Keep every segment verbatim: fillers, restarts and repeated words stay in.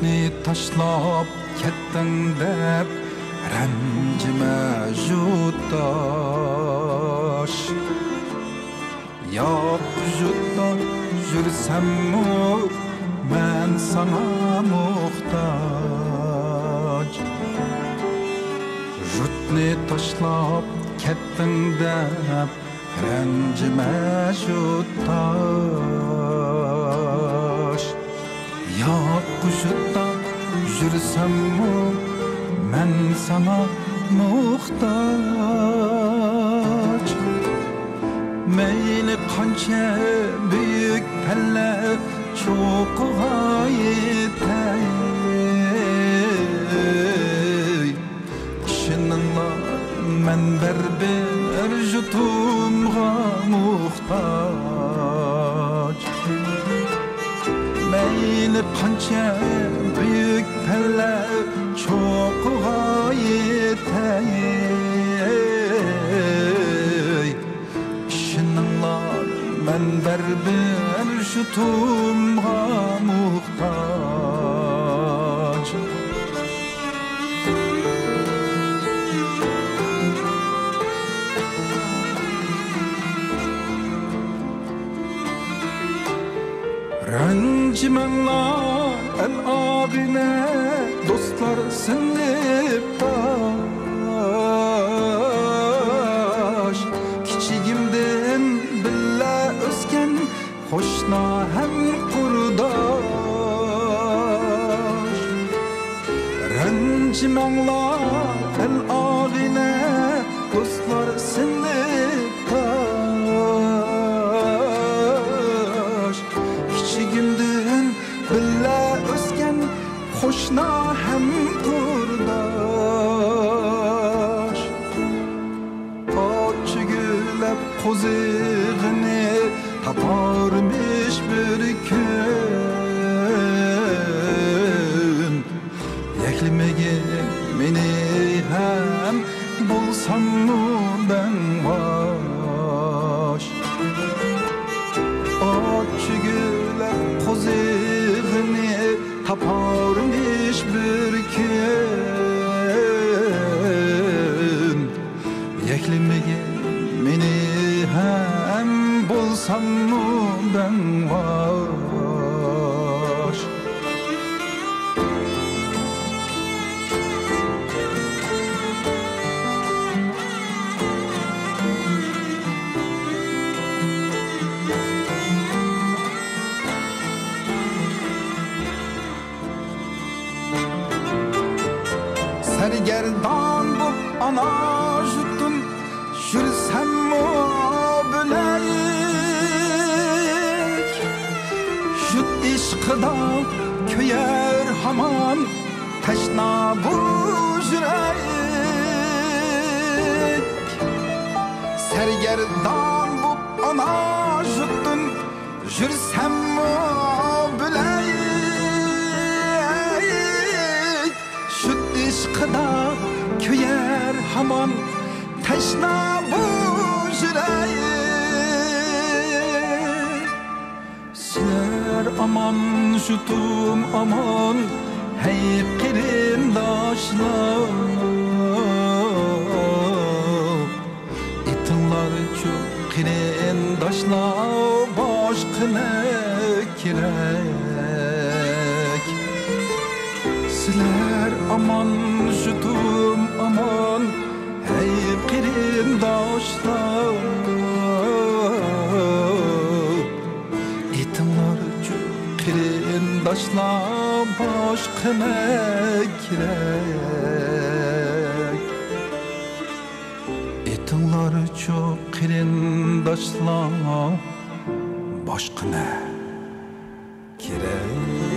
تاشلاپ كەتتىڭ دەپ رەنجىمە، يۇرتداش. ياق، يۇرتتا يۈرسەممۇ مەن ساڭا موھتاج. يۇرتنى تاشلاپ كەتتىڭ دەپ رەنجىمە، يۇرتداش. ياق، يۇرتتا يۈرسەممۇ مەن ساڭا موھتاج. مەيلى قانچە بۈيۈك پەللە چوققىغا يېتەي، ئىشىنىڭلار، مەن بەرىبىر يۇرتۇمغا موھتاج. مەيلى قانچە بۈيۈك پەللە چوققىغا يېتەي، ئىشىنىڭلار، مەن بەرىبىر يۇرتۇمغا موھتاج. رەنجىمەڭلار، ئەل ئاغىنە، دوستلار سىنىپداش. كىچىكىمدىن بىللە ئۆسكەن قوشنا ھەم قۇرداش. رەنجىمەڭلار، ئەل ئاغىنە، دوستلار سىنىپداش. كىچىكىمدىن بىللە ئۆسكەن قوشنا ھەم قۇرداش. ئاچچىقىلەپ قوزىغىنى تاپارمىش بىر كۈن. يەكلىمىگىن مېنى ھەم بولساممۇ دەڭباش. ئاچچىقىلەپ قوزىغىنى تاپارمىش بىر كۈن. يەكلىمىگىن مېنى ھەم بولساممۇ دەڭباش. سەرگەردان بوپ ئانا يۇرتتىن يۈرسەممۇ بۆلەك، يۇرت ئىشقىدا كۆيەر ھامان تەشنا بۇ يۈرەك. سەرگەردان بوپ ئانا يۇرتتىن يۈرسەممۇ بۆلەك، يۇرت ئىشقىدا كۆيەر ھامان تەشنا بۇ يۈرەك. سىلەر ئامان، يۇرتۇم ئامان، ھەي قېرىنداشلار. ئېيتىڭلارچۇ قېرىنداشلار، باشقا نە كېرەك؟ سىلەر ئامان، يۇرتۇم ئامان، ھەي قېرىنداشلار. ئېيتىڭلارچۇ قېرىنداشلار، باشقا نە كېرەك؟ ئېيتىڭلارچۇ قېرىنداشلار، باشقا نە كېرەك؟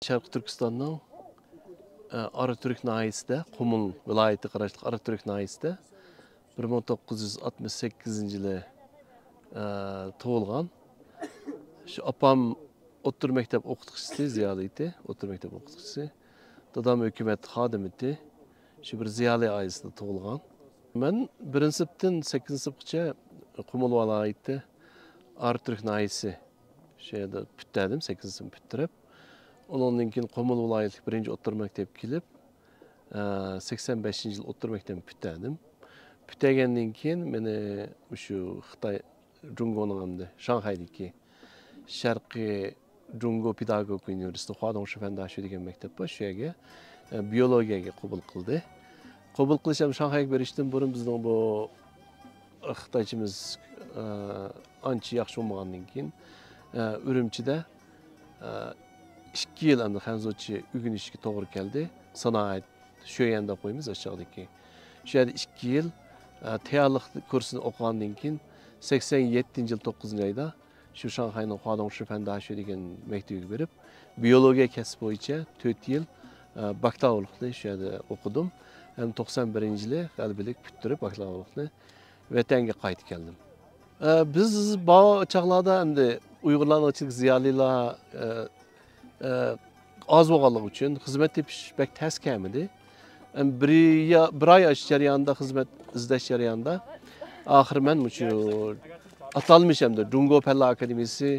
شەرقىي تۈركىستاننىڭ، ئە، ئاراتۈرك ناھىيەسىدە، قۇمۇل ۋىلايىتىگە قاراشلىق ئاراتۈرك ناھىيەسىدە بىر مىڭ توققۇز يۈز ئاتمىش سەككىزىنچى يىلى، ئە، تۇغۇلغان. شۇ ئاپام ئوتتۇرا مەكتەپ ئوقۇتقۇچىسى، زىيالىيتى، ئوتتۇرا مەكتەپ ئوقۇتقۇچىسى. دادام ھۆكۈمەت خادىمى ئىدى. شۇ بىر زىيالىي ئائىلىسىدە تۇغۇلغان. مەن بىرىنچى سىنىپتىن سەككىزىنچى سىنىپقىچە قۇمۇل ۋىلايىتى ئاراتۈرك ناھىيەسى شۇ يەردە پۈتتۈردۈم، سەككىزىنچى سىنىپنى پۈتتۈرۈپ. ئۇنىڭدىن كېيىن قۇمۇل ۋىلايەتلىك بىرىنچى ئوتتۇرا مەكتەپكە كېلىپ، ئە، سەكسەن بەشىنچى يىل ئوتتۇرا مەكتەپنى پۈتتۈردۈم. پۈتتۈرگەندىن كېيىن مېنى شۇ خىتاي، جۇڭگونىڭ ئەمدى شاڭخەيدىكى شەرقىي جۇڭگو پېداگوگىكا ئۇنىۋېرسىتېتى خۇادۇڭشى فەنداشۈ دېگەن مەكتەپ بار، شۇ يەرگە، ئە، بىيولوگىيەگە قوبۇل قىلدى. قوبۇل قىلىش ھەم شاڭخەيگە بېرىشتىن بۇرۇن بىزنىڭ بۇ خىتايچىمىز، ئە، ئانچە ياخشى بولمىغاندىن كېيىن، ئە، ئۈرۈمچىدە، ئە، ئىككى يىل ئەمدى خەنزۇچە ئۆگىنىشكە توغرا كەلدى. سانائەت شۆيەن دەپ قويىمىز ئاشۇ چاغدىكى. شۇ يەردە ئىككى يىل، ئە، تەييارلىق كۇرسىنى ئوقۇغاندىن كېيىن، سەكسەن يەتتىنچى يىل توققۇزىنچى ئايدا شۇ شاڭخەينىڭ خۇادۇڭشى فەنداشۈ دېگەن مەكتىپىگە بېرىپ، بىيولوگىيە كەسپى بويىچە تۆت يىل، ئە، باكلاۋۇرلۇقنى شۇ يەردە ئوقۇدۇم. ھەم توقسان بىرىنچى يىلى غەلىبىلىك پۈتتۈرۈپ، باكلاۋۇرلۇقنى ۋەتەنگە قايتىپ كەلدىم. ئە، بىز بۇ چاغلاردا ئەمدى ئۇيغۇرلارنىڭ ئىچىدىكى زىيالىيلار، ئە، ئە، ئاز بولغانلىقى ئۈچۈن خىزمەت تېپىش بەك تەس كەلمىدى. ئەم، بىر يا-، بىر ئاي ئاشۇ جەرياندا، خىزمەت ئىزدەش جەريانىدا، ئاخىرى مەن مۇشۇ ئاتالمىش ئەمدى جۇڭگو پەنلەر ئاكادېمىيىسى،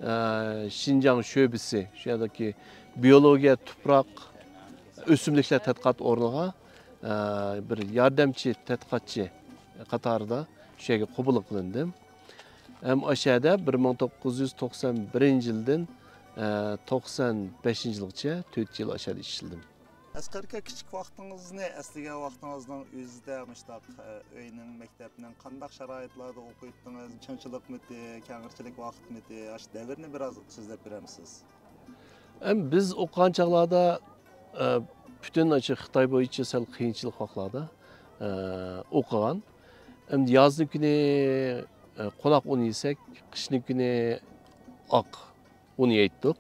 ئە، شىنجاڭ شۆبىسى، شۇ يەردىكى بىيولوگىيە، تۇپراق، ئۆسۈملۈكلەر تەتقىقات ئورنىغا، ئە، بىر ياردەمچى تەتقىقاتچى قاتارىدا شۇ يەرگە قوبۇل قىلىندىم. ھەم ئاشۇ يەردە بىر مىڭ توققۇز يۈز توقسان بىرىنچى يىلدىن، ئە، توقسان بەشىنچى يىلغىچە تۆت يىل ئاشۇ يەردە ئىشلىدىم. ئەسقەر ئاكا، كىچىك ۋاقتىڭىزنى ئەسلىگەن ۋاقتىڭىزنىڭ ئۆزىدە مۇشۇنداق، ئە، ئۆينىڭ، مەكتەپنىڭ قانداق شارائىتلاردا ئوقۇيتتىڭىز؟ چىڭچىلىقمىتى، كەڭرىچىلىك ۋاقىتمىتى؟ ئاشۇ دەۋرنى بىراز سۆزلەپ بېرەمسىز؟ ئەم، بىز ئوقۇغان چاغلاردا، ئە، پۈتۈن ئاشۇ خىتاي بويىچە سەل قىيىنچىلىق ۋاقىتلاردا، ئە، ئوقۇغان. ئەمدى يازنىڭ كۈنى، ئە، قوناق ئۇنى يېسەك، قىشنىڭ كۈنى ئاق ئۇن يەيتتۇق.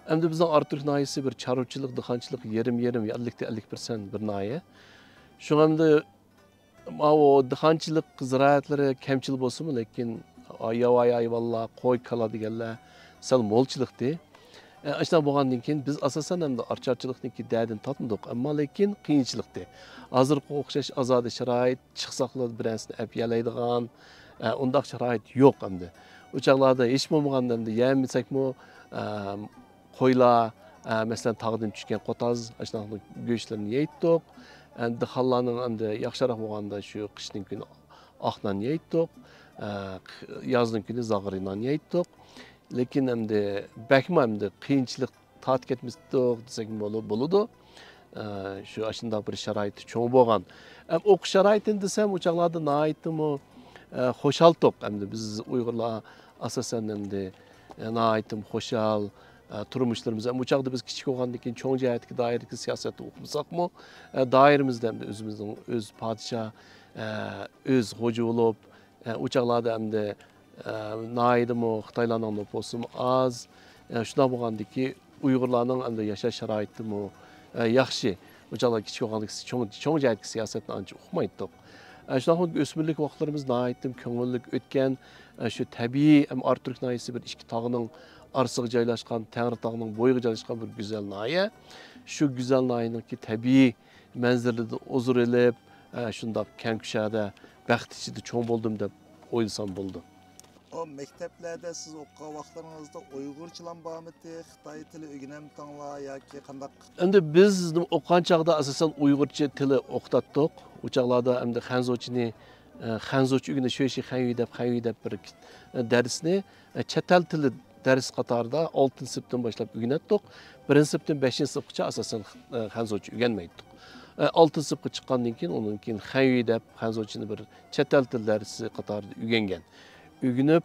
ئەمدى بىزنىڭ ئاراتۈرك ناھىيەسى بىر چارۋىچىلىق، دېھقانچىلىق يېرىم-يېرىم، ئەللىكتە ئەللىك پىرسەنت بىر ناھىيە. شۇڭا ئەمدى ماۋۇ دېھقانچىلىق زىرائەتلىرى كەمچىل بولسىمۇ، لېكىن ياۋايى ھايۋانلار، قوي، كالا دېگەنلەر سەل مولچىلىقتى. ئە، ئاشۇنداق بولغاندىن كېيىن بىز ئاساسەن ئەمدى ئارچارچىلىقنىڭكى دەردىنى تارتمىدۇق، ئەمما لېكىن قىيىنچىلىقتى. ھازىرقىغا ئوخشاش ئازادە شارائىت، چىقساقلا بىر نەرسىنى ئەپ يەلەيدىغان، ئە، ئۇنداق شارائىت يوق ئەمدى. ئۇ چاغلاردا ھېچ بولمىغاندا ئەمدى يەمىسەكمۇ، ئە، قويلار، ئە، مەسىلەن، تاغدىن چۈشكەن قوتاز، ئاشۇنداق گۆشلىرىنى يەيتتۇق. ئە، دېھقانلارنىڭ ئەمدى ياخشىراق بولغاندا شۇ قىشنىڭ كۈنى ئاق نان يەيتتۇق. ئە، يازنىڭ كۈنى زاغرا نان يەيتتۇق. لېكىن ئەمدى بەكمۇ ئەمدى قىيىنچىلىق تارتىپ كەتمىدۇق دېسەكمۇ بولۇ-، بولىدۇ. ئە، شۇ ئاشۇنداق بىر شارائىتى چوڭ بولغان. ئەم، ئوقۇش شارائىتىنى دېسەم، ئۇ چاغلاردا ناھايىتىمۇ، ئە، خۇشالتۇق. ئەمدى بىز ئۇيغۇرلار ئاساسەن ئەمدى، ئە، ناھايىتىمۇ خۇشال، ئە، تۇرمۇشلىرىمىز. ئەم، ئۇ چاغدا بىز كىچىك بولغاندىن كېيىن چوڭ جەھەتتىكى دائىرىدىكى سىياسەتنى ئوقۇمىساقمۇ، ئە، دائىرىمىزدە ئەمدى ئۆزىمىزنىڭ ئۆز پادىشاھ، ئە، ئۆز خوجا بولۇپ، ئە، ئۇ چاغلاردا ئەمدى، ئە، ناھىيەدىمۇ خىتايلارنىڭ نوپۇسىمۇ ئاز. ئە، شۇنداق بولغاندىكى ئۇيغۇرلارنىڭ ئەمدى ياشاش شارائىتىمۇ، ئە، ياخشى. ئۇ چاغلار كىچىك بولغاندىكى چوڭ، چوڭ جەھەتتىكى سىياسەتنى ئانچە ئۇقمايتتۇق. ئە، شۇنداق بولغاندىكى ئۆسمۈرلۈك ۋاقىتلىرىمىز ناھايىتى كۆڭۈللۈك ئۆتكەن. ئە، شۇ تەبىئىي، ئەم، ئاراتۈرك ناھىيەسى بىر ئىككى تاغنىڭ ئارىسىغا جايلاشقان، تەڭرىتاغنىڭ بويىغا جايلاشقان بىر گۈزەل ناھىيە. شۇ گۈزەل ناھىيەنىڭكى تەبىئىي مەنزىرىلىرىدىن ھۇزۇر ئېلىپ، ئە، شۇنداق كەڭ كۇشادە، بەخت ئىچىدە چوڭ بولدۇم دەپ ئويلىسام بولىدۇ. ئۇ مەكتەپلەردە سىز ئوقۇغان ۋاقىتلىرىڭىزدا ئۇيغۇرچىلام بارمىدى؟ خىتاي تىلى ئۆگىنەمتىڭلار ياكى قانداق؟ ئەمدى بىز ئوقۇغان چاغدا ئاساسەن ئۇيغۇرچە تىلى ئوقۇتاتتۇق. ئۇ چاغلاردا ئەمدى خەنزۇچىنى، ئە، خەنزۇچە ئۆگىنىش شۆشى خەنيۈ دەپ، خەنيۈ دەپ بىر، ئە، دەرسنى، ئە، چەت ئەل تىلى دەرس قاتارىدا ئالتىنچى سىنىپتىن باشلاپ ئۆگىنەتتۇق. بىرىنچى سىنىپتىن بەشىنچى سىنىپقىچە ئاساسەن، ئە، خەنزۇچە ئۆگەنمەيتتۇق. ئە، ئالتىنچى سىنىپقا چىققاندىن كېيىن، ئۇنىڭدىن كېيىن خەنيۈ دەپ خەنزۇچىنى بىر چەت ئەل تىل دەرسى قاتارىدا ئۆگەنگەن. ئۆگىنىپ،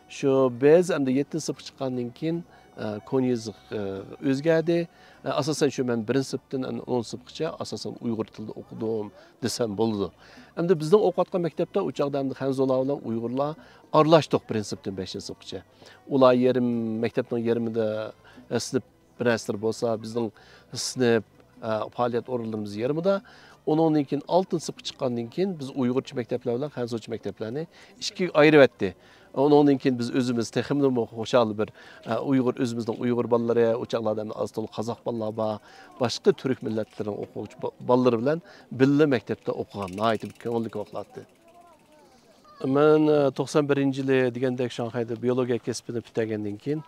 شۇ بىز ئەمدى يەتتىنچى سىنىپقا چىققاندىن كېيىن، ئە، كونا يېزىق، ئە، ئۆزگەردى. ئە، ئاساسەن شۇ مەن بىرىنچى سىنىپتىن ئەمدى ئونىنچى سىنىپقىچە ئاساسەن ئۇيغۇر تىلىدا ئوقۇدۇم دېسەم بولىدۇ. ئەمدى بىزنىڭ ئوقۇۋاتقان مەكتەپتە ئۇ چاغدا ئەمدى خەنزۇلار بىلەن ئۇيغۇرلار ئارىلاشتۇق بىرىنچى سىنىپتىن بەشىنچى سىنىپقىچە. ئۇلار يېرىم، مەكتەپنىڭ يېرىمىدە، ئە، سىنىپ بىر نەرسىلەر بولسا، بىزنىڭ سىنىپ، ئە، پائالىيەت ئورۇنلىرىمىز يېرىمىدا. ئۇنىڭدىن كېيىن ئالتىنچى سىنىپقا چىققاندىن كېيىن بىز ئۇيغۇرچە مەكتەپلەر بىلەن خەنزۇچە مەكتەپلەرنى ئىككىگە ئايرىۋەتتى. ئۇنىڭدىن كېيىن بىز ئۆزىمىز تېخىمۇ خۇشال بىر، ئە، ئۇيغۇر، ئۆزىمىزنىڭ ئۇيغۇر بالىلىرى، ئۇ چاغلاردا ئەمدى ئاز تولا قازاق بالىلار بار، باشقا تۈرك مىللەتلىرىنىڭ ئوقۇغۇچى با-، بالىلىرى بىلەن بىللە مەكتەپتە ئوقۇغان، ناھايىتى كۆڭۈللۈك ۋاقىتلار ئىدى. مەن، ئە، توقسان بىرىنچى يىلى دېگەندەك شاڭخەيدە بىيولوگىيە كەسپىنى پۈتتۈرگەندىن كېيىن،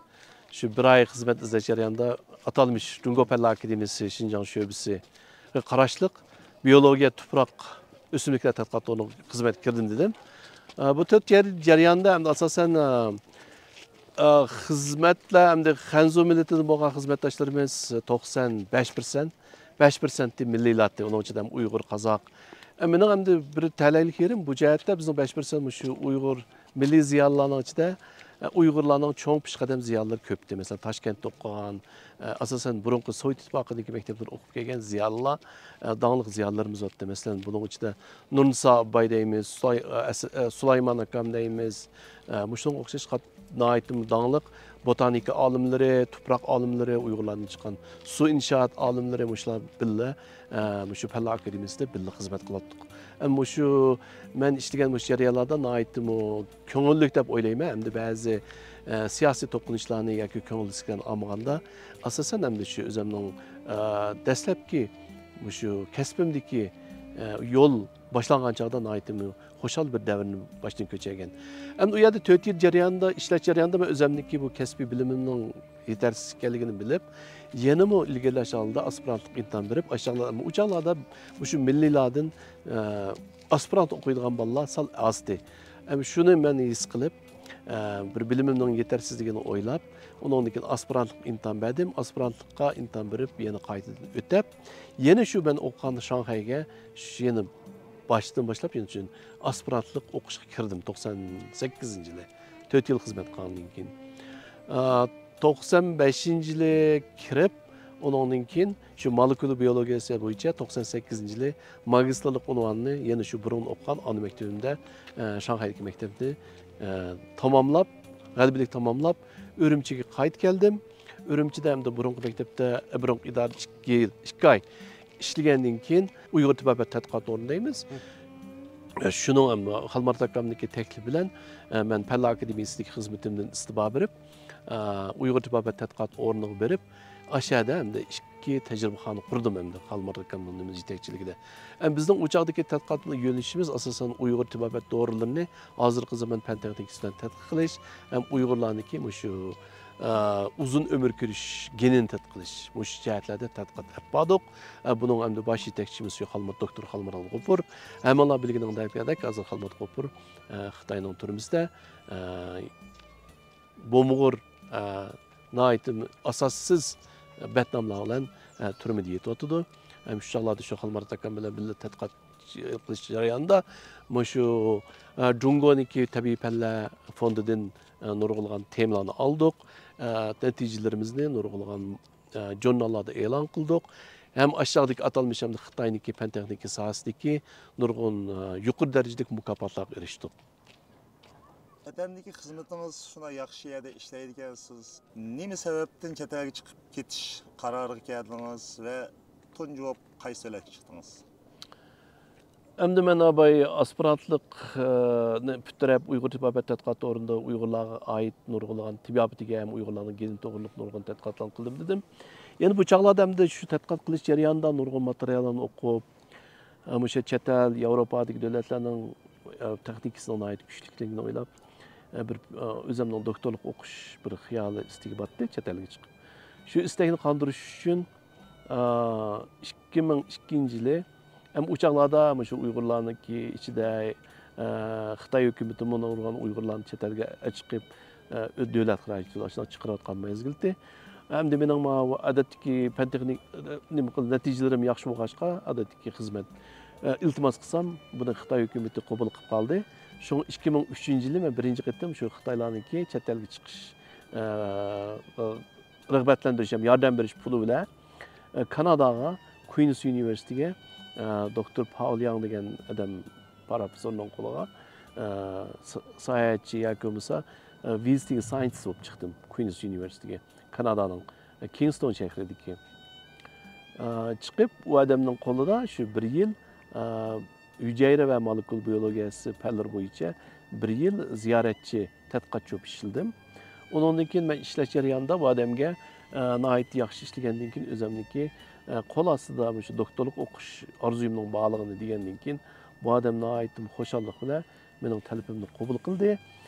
شۇ بىر ئاي خىزمەت ئىزدەش جەريانىدا ئاتالمىش جۇڭگو پەنلەر ئاكادېمىيەسى شىنجاڭ شۆبىسىگە قاراشلىق بىيولوگىيە تۇپراق ئۆسۈملۈكلەر تەتقىقات ئورنىغا خىزمەتكە كىردىم دېدىم. ئە، بۇ تۆت يىل جەريانىدا ئەمدى ئاساسەن، ئە، ئە، خىزمەتلەر ئەمدى خەنزۇ مىللىتىدىن بولغان خىزمەتداشلىرىمىز توقسان بەش پىرسەنت، بەش پىرسەنتى مىللىيلاتتى، ئۇنىڭ ئىچىدە ھەم ئۇيغۇر، قازاق. ئە، مېنىڭ ئەمدى بىر تەلەيلىك يېرىم بۇ جەھەتتە بىزنىڭ بەش پىرسەنت مۇشۇ ئۇيغۇر مىللىي زىيالىيلارنىڭ ئىچىدە، ئە، ئۇيغۇرلارنىڭ چوڭ پېشقەدەم زىيالىيلىرى كۆپتى. مەسىلەن، تاشكەنتتە ئوقۇغان، ئە، ئاساسەن بۇرۇنقى سوۋېت ئىتتىپاقىدىكى مەكتەپلەردە ئوقۇپ كەلگەن زىيالىيلار، ئە، داڭلىق زىيالىيلىرىمىز بولاتتى. مەسىلەن، بۇنىڭ ئىچىدە نۇرنىسا ئاباي دەيمىز، سۇلاي-، ئە، ئەس-، ئە، سۇلايمان ئاكام دەيمىز، ئە، مۇشۇنىڭغا ئوخشاش قات-، ناھايىتى داڭلىق بوتانىكا ئالىملىرى، تۇپراق ئالىملىرى، ئۇيغۇرلاردىن چىققان سۇ ئىنشائات ئالىملىرى، مۇشۇلار بىللە، ئە، مۇشۇ پەنلەر ئاكادېمىيەسىدە بىللە خىزمەت قىلاتتۇق. ئە، مۇشۇ مەن ئىشلىگەن مۇشۇ جەريانلاردا ناھايىتىمۇ كۆڭۈللۈك دەپ ئويلايمەن. ئەمدى بەزى، ئە، سىياسىي توقۇنۇشلارنى ياكى كۆڭۈل ئىسكىلەرنى ئالمىغاندا، ئاساسەن ئەمدى شۇ ئۆزۈمنىڭ، ئە، دەسلەپكى مۇشۇ كەسپىمدىكى، ئە، يول باشلانغان چاغدا ناھايىتىمۇ خۇشال بىر دەۋرنى باشتىن كۆچۈرگەن. ئەمدى ئۇ يەردە تۆت يىل جەريانىدا، ئىشلەش جەريانىدا مەن ئۆزۈمنىڭكى بۇ كەسپىي بىلىمىمنىڭ يېتەرسىز ئىكەنلىكىنى بىلىپ، يەنىمۇ ئىلگىرىلەش ئالدىدا ئاسپىرانتلىق ئىمتىھان بېرىپ، ئاشۇ چاغلار-، ئۇ چاغلاردا مۇشۇ مىللىيلاردىن، ئە، ئاسپىرانت ئوقۇيدىغان بالىلار سەل ئازدى. ئەمدى شۇنى مەن ھېس قىلىپ، ئە، بىر بىلىمىمنىڭ يېتەرسىزلىكىنى ئويلاپ، ئۇنىڭدىن كېيىن ئاسپىرانتلىق ئىمتىھان بەردىم. ئاسپىرانتلىققا ئىمتىھان بېرىپ، يەنە قايتىدىن ئۆتۈپ، يەنە شۇ مەن ئوقۇغان شاڭخەيگە شۇ يەنە باشتىن باشلاپ يەنە ئۈچۈن ئاسپىرانتلىق ئوقۇشقا كىردىم، توقسان سەككىزىنچى يىلى. تۆت يىل خىزمەت قىلغاندىن كېيىن. ئا، توقسان بەشىنچى يىلى كىرىپ، ئۇنىڭدىن كېيىن شۇ مولېكۇلا بىيولوگىيەسى بويىچە توقسان سەككىزىنچى يىلى ماگىستىرلىق ئۇنۋانىنى يەنە شۇ بۇرۇن ئوقۇغان ئانا مەكتىپىمدە، ئە، شاڭخەيدىكى مەكتەپنى، ئە، تاماملاپ، غەلىبىلىك تاماملاپ، ئۈرۈمچىگە قايتىپ كەلدىم. ئۈرۈمچىدە ئەمدى بۇرۇنقى مەكتەپتە، بۇرۇنقى ئىدارىدە ئىككى يىل، ئىككى ئاي ئىشلىگەندىن كېيىن، ئۇيغۇر تېبابەت تەتقىقات ئورنى دەيمىز. شۇنىڭ ھەم خالمۇرات ئاكامنىڭكى تەكلىپى بىلەن، ئە، مەن پەنلەر ئاكادېمىيەسىدىكى خىزمىتىمدىن ئىستېپا بېرىپ، ئە، ئۇيغۇر تېبابەت تەتقىقات ئورنىغا بېرىپ، ئاشۇ يەردە ئەمدى ئىككى تەجرىبىخانا قۇردۇم ئەمدى خالمۇرات ئاكامنىڭ نېمە يېتەكچىلىكىدە. ئەمدى بىزنىڭ ئۇ چاغدىكى تەتقىقات يۆنىلىشىمىز ئاساسەن ئۇيغۇر تېبابەت دورىلىرىنى ھازىرقى زامان پەن تېخنىكىسى بىلەن تەتقىق قىلىش ھەم ئۇيغۇرلارنىڭكى مۇشۇ، ئە، ئۇزۇن ئۆمۈر كۆرۈش گېنىنى تەتقىق قىلىش، مۇشۇ جەھەتلەردە تەتقىقات ئېلىپ باردۇق. ئە، بۇنىڭ ئەمدى باش يېتەكچىمىز شۇ خالمۇرات، دوكتور خالمۇرات غوپۇر. ھەممىڭلار بىلگىنىڭدەك، خالمۇرات غوپۇر، ئە، خىتاينىڭ تۈرمىسىدە، ئە، بومغۇر، ئە، ناھايىتى ئاساسسىز بەتناملار بىلەن، ئە، تۈرمىدە يېتىۋاتىدۇ. ھەم شۇ چاغلاردا شۇ خالمۇرات ئاكام بىلەن بىللە تەتقىقات قىلىش جەريانىدا مۇشۇ، ئە، جۇڭگونىڭكى تەبىئىي پەنلەر فوندىدىن، ئە، نۇرغۇنلىغان تېمىلارنى ئالدۇق. ئە، نەتىجىلىرىمىزنى نۇرغۇنلىغان، ئە، ژۇرناللاردا ئېلان قىلدۇق. ھەم ئاشۇ چاغدىكى ئاتالمىش ھەمدە خىتاينىڭكى پەن تېخنىكا ساھەسىدىكى نۇرغۇن، ئە، يۇقىرى دەرىجىلىك مۇكاپاتلارغا ئېرىشتۇق. ۋەتەندىكى خىزمىتىڭىز شۇنداق ياخشى يەردە ئىشلەيدىكەنسىز. نېمە سەۋەبتىن چەت ئەلگە چىقىپ كېتىش قارارىغا كەلدىڭىز ۋە تۇنجى بولۇپ قايسى دۆلەتكە چىقتىڭىز؟ ئەمدى مەن ئاباي ئاسپىرانتلىق، ئى، نى پۈتتۈرۈپ، ئۇيغۇر تېبابەت تەتقىقات ئورنىدا ئۇيغۇرلارغا ئائىت نۇرغۇنلىغان تېبابىتىگە ھەم ئۇيغۇرلارنىڭ گېنى توغرۇلۇق نۇرغۇن تەتقىقاتلارنى قىلدىم دېدىم. يەنە بۇ چاغلاردا ئەمدى شۇ تەتقىقات قىلىش جەريانىدا نۇرغۇن ماتېرىياللارنى ئوقۇپ، ئە، مۇشۇ چەت ئەل، ياۋروپادىكى دۆلەتلەرنىڭ، ئە، تېخنىكىسىنىڭ ناھايىتى كۈچلۈكلۈكىنى ئويلاپ، ئە، بىر، ئە، ئۆزۈمنىڭ دوكتورلۇق ئوقۇش بىر خىيالى، ئىستىكى بارتتى، چەت ئەلگە چىقىپ. شۇ ئىستەكنى قاندۇرۇش ئۈچۈن، ئە، ئىككى مىڭ ئىككىنچى يىلى، ھەم ئۇ چاغلاردا مۇشۇ ئۇيغۇرلارنىڭكى ئىچىدە، ئە، خىتاي ھۆكۈمىتىمۇ نۇرغۇن ئۇيغۇرلارنى چەت ئەلگە ئەچىقىپ، ئە، دۆلەت خىراجىتى بىلەن ئاشۇنداق چىقىرىۋاتقان مەزگىلتى. ئەمدى مېنىڭ ماۋۇ ئادەتتىكى پەن تېخنىك، نېمە قىل، نەتىجىلىرىم ياخشى بولغاچقا، ئادەتتىكى خىزمەت، ئە، ئىلتىماس قىلسام، بۇنى خىتاي ھۆكۈمىتى قوبۇل قىلىپ قالدى. شۇڭا ئىككى مىڭ ئۈچىنچى يىلى مەن بىرىنچى قېتىم شۇ خىتايلارنىڭكى چەت ئەلگە چىقىش، ئە، رىغبەتلەندۈرۈش ھەم ياردەم بېرىش پۇلى بىلەن، ئە، كاناداغا، كۇينس ئۇنىۋېرسىتېتىگە، ئە، دوكتور پاول ياڭ دېگەن ئادەم پروفېسسورنىڭ قولىغا، ئە، سا-، ساياھەتچى ياكى بولمىسا، ئە، ۋىزىتىنگ سايېنتىست بولۇپ چىقتىم كۇينس ئۇنىۋېرسىتېتىگە، كانادانىڭ، ئە، كىڭستون شەھىرىدىكى. ئە، چىقىپ، ئۇ ئادەمنىڭ قولىدا شۇ بىر يىل، ئە، ھۈجەيرە ۋە مولېكۇل بىيولوگىيەسى پەنلىرى بويىچە بىر يىل زىيارەتچى تەتقىقاتچى بولۇپ ئىشلىدىم. ئۇنىڭدىن كېيىن مەن ئىشلەش جەريانىدا بۇ ئادەمگە، ئە، ناھايىتى ياخشى ئىشلىگەندىن كېيىن ئۆزۈمنىڭكى، ئە، قول ئاستىدا مۇشۇ دوكتورلۇق ئوقۇش ئارزۇيۇمنىڭ بارلىقىنى دېگەندىن كېيىن، بۇ ئادەم ناھايىتى خۇشاللىق بىلەن مېنىڭ تەلىپىمنى قوبۇل قىلدى.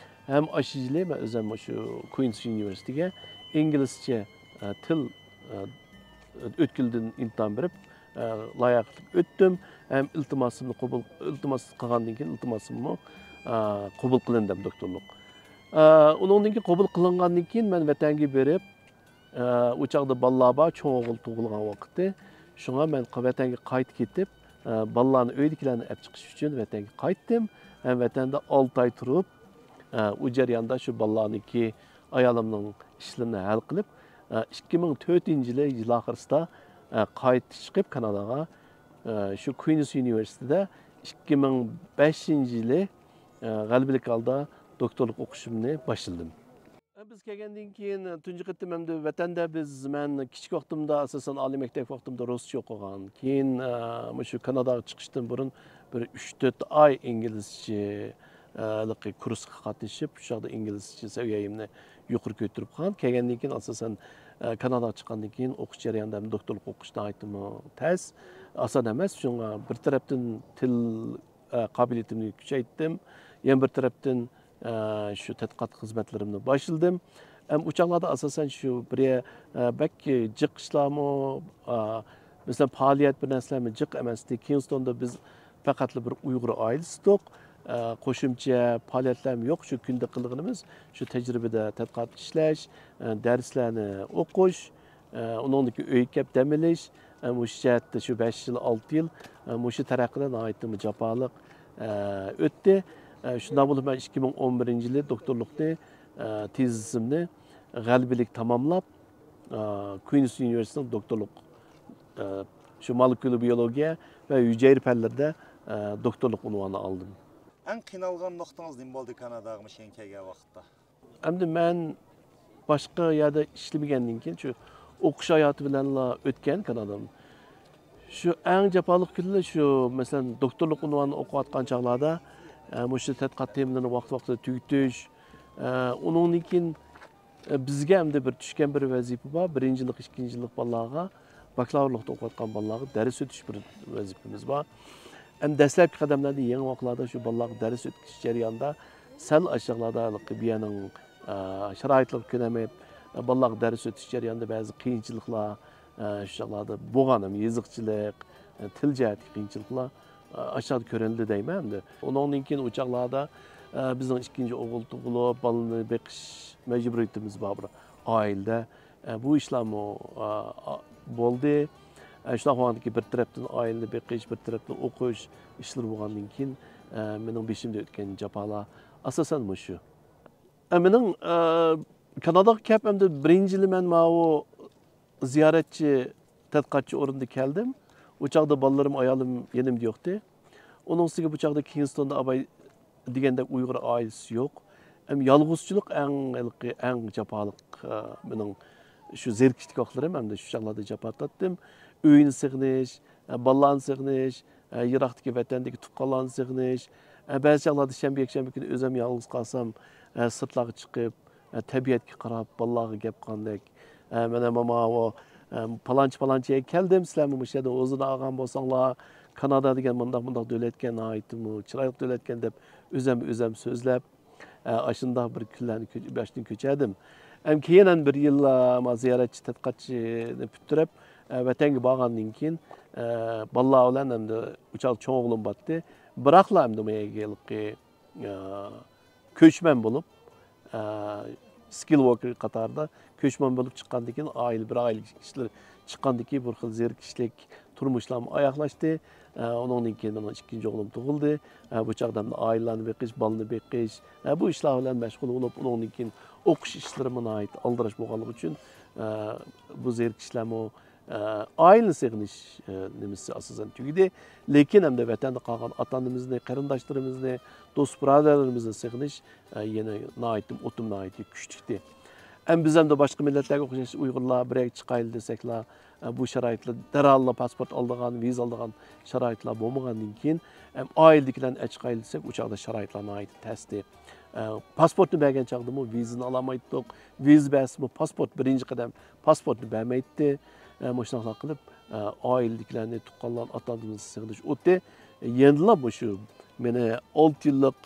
ھەم ئاشۇ يىلى مەن ئۆزۈم مۇشۇ كۇينس ئۇنىۋېرسىتېتىگە ئىنگلىزچە، ئە، تىل، ئە، ئۆتكىلىدىن ئىمتىھان بېرىپ، ئە، لايىقلىق ئۆتتۈم. ھەم ئىلتىماسىمنى قوبۇل، ئىلتىماس قىلغاندىن كېيىن ئىلتىماسىممۇ، ئە، قوبۇل قىلىندىم دوكتورلۇق. ئە، ئۇنىڭدىن كېيىن قوبۇل قىلىنغاندىن كېيىن مەن ۋەتەنگە بېرىپ، ئە، ئۇ چاغدا بالىلار بار، چوڭ ئوغۇل تۇغۇلغان ۋاقتى. شۇڭا مەن ق-، ۋەتەنگە قايتىپ كېتىپ، ئە، بالىلارنى ئۆيدىكىلەرنى ئەپ چىقىش ئۈچۈن ۋەتەنگە قايتتىم. ھەم ۋەتەندە ئالتە ئاي تۇرۇپ، ئە، ئۇ جەرياندا شۇ بالىلارنىڭكى ئايالىمنىڭ ئىشلىرىنى ھەل قىلىپ، ئە، ئىككى مىڭ تۆتىنچى يىلى يىل ئاخىرسىدا، ئە، قايتا چىقىپ كاناداغا، ئە، شۇ كۇينس ئۇنىۋېرسىتېتىدا ئىككى مىڭ بەشىنچى يىلى، ئە، غەلىبىلىك ھالدا دوكتورلۇق ئوقۇشۇمنى باشلىدىم. بىز كەلگەندىن كېيىن، تۇنجى قېتىم ئەمدى ۋەتەندە بىز، مەن كىچىك ۋاقتىمدا، ئاساسەن، ئالىي مەكتەپ ۋاقتىمدا رۇسچە ئوقۇغان. كېيىن، ئە، مۇشۇ كاناداغا چىقىشتىن بۇرۇن بىر ئۈچ تۆت ئاي ئىنگلىزچە، ئە، ھېلىقى كۇرسقا قاتنىشىپ، شۇ چاغدا ئىنگلىزچە سەۋىيەمنى يۇقىرى كۆتۈرۈپ قالغان. كەلگەندىن كېيىن، ئاساسەن، ئە، كاناداغا چىققاندىن كېيىن ئوقۇش جەريانىدا ھەم دوكتورلۇق ئوقۇش ناھايىتىمۇ تەس، ئاسان ئەمەس. شۇڭا بىر تەرەپتىن تىل، ئە، قابىلىيىتىمنى كۈچەيتتىم. يەنە بىر تەرەپتىن، ئە، شۇ تەتقىقات خىزمەتلىرىمنى باشلىدىم. ھەم ئۇ چاغلاردا ئاساسەن شۇ بىر، ئە، بەك جىق ئىشلارمۇ، ئە، مەسىلەن، پائالىيەت بىر نەرسىلەرمۇ جىق ئەمەستى. كىنگستوندا بىز پەقەتلا بىر ئۇيغۇر ئائىلىسى ئىدۇق. ئە، قوشۇمچە پائالىيەتلەرمۇ يوق. شۇ كۈندە قىلغىنىمىز شۇ تەجرىبىدە تەتقىقات ئىشلەش، ئە، دەرسلەرنى ئوقۇش، ئە، ئۇنىڭدىن كېيىن ئۆيگە كەپ دەم ئېلىش، ئە، مۇشۇ جەھەتتە شۇ بەش يىل، ئالتە يىل، ئە، مۇشۇ تەرەققىدە ناھايىتىمۇ جاپالىق، ئە، ئۆتتى. ئە، شۇنداق بولۇپ مەن ئىككى مىڭ ئون بىرىنچى يىلى دوكتورلۇقنى، ئە، تېزىسىمنى غەلىبىلىك تاماملاپ، ئە، كۇينس ئۇنىۋېرسىتېتىنىڭ دوكتورلۇق، ئە، شۇ مولېكۇلا بىيولوگىيە ۋە ھۈجەيرە پەنلىرىدە، ئە، دوكتورلۇق ئۇنۋانى ئالدىم. ئەڭ قىينالغان نۇقتىڭىز نېمە بولدى كاناداغا مۇشۇ يەرگە كەلگەن ۋاقىتتا؟ ئەمدى مەن باشقا يەردە ئىشلىمىگەندىن كېيىن، شۇ ئوقۇش ھاياتى بىلەنلا ئۆتكەن كانادام. شۇ ئەڭ جاپالىق كۈنلىرى شۇ، مەسىلەن، دوكتورلۇق ئۇنۋانىنى ئوقۇۋاتقان چاغلاردا، ئە، مۇشۇ تەتقىقات تېمىلىرىنى ۋاقتى-ۋاقتىدا تۈگىتىش. ئە، ئۇنىڭدىن كېيىن، ئە، بىزگە ئەمدى بىر چۈشكەن بىر ۋەزىپە بار. بىرىنچى يىللىق، ئىككىنچى يىللىق بالىلارغا، باكلاۋۇرلۇقتا ئوقۇۋاتقان بالىلارغا دەرس ئۆتۈش بىر ۋەزىپىمىز بار. ئەمدى دەسلەپكى قەدەملەردە يېڭى ۋاقىتلاردا شۇ بالىلارغا دەرس ئۆتكۈزۈش جەريانىدا سەل ئاشۇ چاغلاردا ھېلىقى بۇ يەرنىڭ، ئە، شارائىتلىرىغا كۆنەلمەيپ، بالىلارغا دەرس ئۆتۈش جەريانىدا بەزى قىيىنچىلىقلار، ئە، شۇ چاغلاردا بولغان، ھەم يېزىقچىلىق، ئە، تىل جەھەتتىكى قىيىنچىلىقلار، ئە، ئاشۇ چاغدا كۆرۈلدى دەيمەن ئەمدى. ئۇنىڭدىن كېيىن ئۇ چاغلاردا، ئە، بىزنىڭ ئىككىنچى ئوغۇل تۇغۇلۇپ، بالىنى بېقىش مەجبۇرىيىتىمىز بار بىر ئائىلىدە. ئە، بۇ ئىشلارمۇ، ئە، ئا-، بولدى. ئە، شۇنداق بولغاندىكىن بىر تەرەپتىن ئائىلىنى بېقىش، بىر تەرەپتىن ئوقۇش ئىشلىرى بولغاندىن كېيىن، ئە، مېنىڭ بېشىمدىن ئۆتكەن جاپالار ئاساسەن مۇشۇ. ئە، مېنىڭ، ئە، كاناداغا كەپ ئەمدى بىرىنچى يىلى مەن ماۋۇ زىيارەتچى، تەتقىقاتچى ئورنىدا كەلدىم. ئۇ چاغدا بالىلىرىم، ئايالىم يېنىمدا يوقتى. ئۇنىڭ ئۈستىگە بۇ چاغدا كىنگستوندا ئاباي دېگەندەك ئۇيغۇر ئائىلىسى يوق. ھەم يالغۇزچىلىق ئەڭ ھېلىقى، ئەڭ جاپالىق، ئە، مېنىڭ شۇ زېرىكىشتىكى ۋاقىتلىرىم، ھەمدە شۇ چاغلاردا جاپا تارتتىم. ئۆينى سېغىنىش، ئە، بالىلارنى سېغىنىش، ئە، يىراقتىكى ۋەتەندىكى تۇغقانلارنى سېغىنىش. ئە، بەزى چاغلاردا شەنبە، يەكشەنبە كۈنى ئۆزۈم يالغۇز قالسام، ئە، سىرتلارغا چىقىپ، ئە، تەبىئەتكە قاراپ، بالىلارغا گەپ قىلغاندەك، ئە، مانا ماما ئۇ، ئە، پالانچى، پالانچى يەرگە كەلدىم، سىلەرمۇ مۇشۇ يەردە ئوزۇنا ئالغان بولساڭلار، كانادا دېگەن مۇنداق، مۇنداق دۆلەتكەن، ناھايىتىمۇ چىرايلىق دۆلەتكەن دەپ ئۆزەم، ئۆزەم سۆزلەپ، ئە، ئاشۇنداق بىر كۈنلەرنى كۆ-، باشتىن كۆچۈردۈم. ئەم، كېيىن ئەمدى بىر يىللا ما زىيارەتچى تەتقىقاتچىنى پۈتتۈرۈپ، ئە، ۋەتەنگە بارغاندىن كېيىن، ئە، بالىلار بىلەن ئەمدى ئۇ چاغدا چوڭ ئوغلۇم بارتتى. بىراقلا ئەمدى ما يەرگە ھېلىقى ئە، كۆچمەن بولۇپ، ئە، سكىل ۋوركېر قاتارىدا كۆچمەن بولۇپ چىققاندىن كېيىن، ئائىلە، بىر ئائىلە كىشىلەر چىققاندىن كېيىن، بىر خىل زېرىكىشلىك تۇرمۇشلارمۇ ئاياغلاشتى. ئە، ئۇنىڭدىن كېيىن مېنىڭ ئىككىنچى ئوغلۇم تۇغۇلدى. ئە، بۇ چاغدا ئائىلىلەرنى بېقىش، بالىنى بېقىش، ئە، بۇ ئىشلار بىلەن مەشغۇل بولۇپ، ئۇنىڭدىن كېيىن ئوقۇش ئىشلىرىمۇ ناھايىتى ئالدىراش بولغانلىقى ئۈچۈن، ئە، بۇ زېرىكىشلەرمۇ ئائىلىنى سېغىنىش، ئە، نېمىسى ئاساسەن تۈگىدى. لېكىن ئەمدى ۋەتەندە قالغان ئاتا-ئانىمىزنى، قېرىنداشلىرىمىزنى، دوست-بۇرادەرلىرىمىزنى سېغىنىش، ئە، يەنە ناھايىتى ئوتۇم، ناھايىتى كۈچلۈكتى. ئەمدى بىز ئەمدى باشقا مىللەتلەرگە ئوخشاش ئۇيغۇرلار بىر يەرگە چىقايلى دېسەكلا، ئە، بۇ شارائىتلار دەرھاللا پاسپورت ئالىدىغان، ۋىزا ئالىدىغان شارائىتلار بولمىغاندىن كېيىن، ئەم، ئائىلىدىكىلەرنى ئەچىقايلى دېسەك، ئۇ چاغدا شارائىتلار ناھايىتى تەستى. ئە، پاسپورتنى بەرگەن چاغدىمۇ ۋىزىنى ئالالمايتتۇق. ۋىزا بەرسىمۇ پاسپورت، بىرىنچى قەدەم پاسپورتنى بەرمەيتتى. ئە، مۇشۇنداقلار قىلىپ، ئە، ئائىلىدىكىلەرنى، تۇغقانلارنى، ئاتا ئانىمىزنى سېغىنىش ئوتى يەنىلا مۇشۇ مېنى ئالتە يىللىق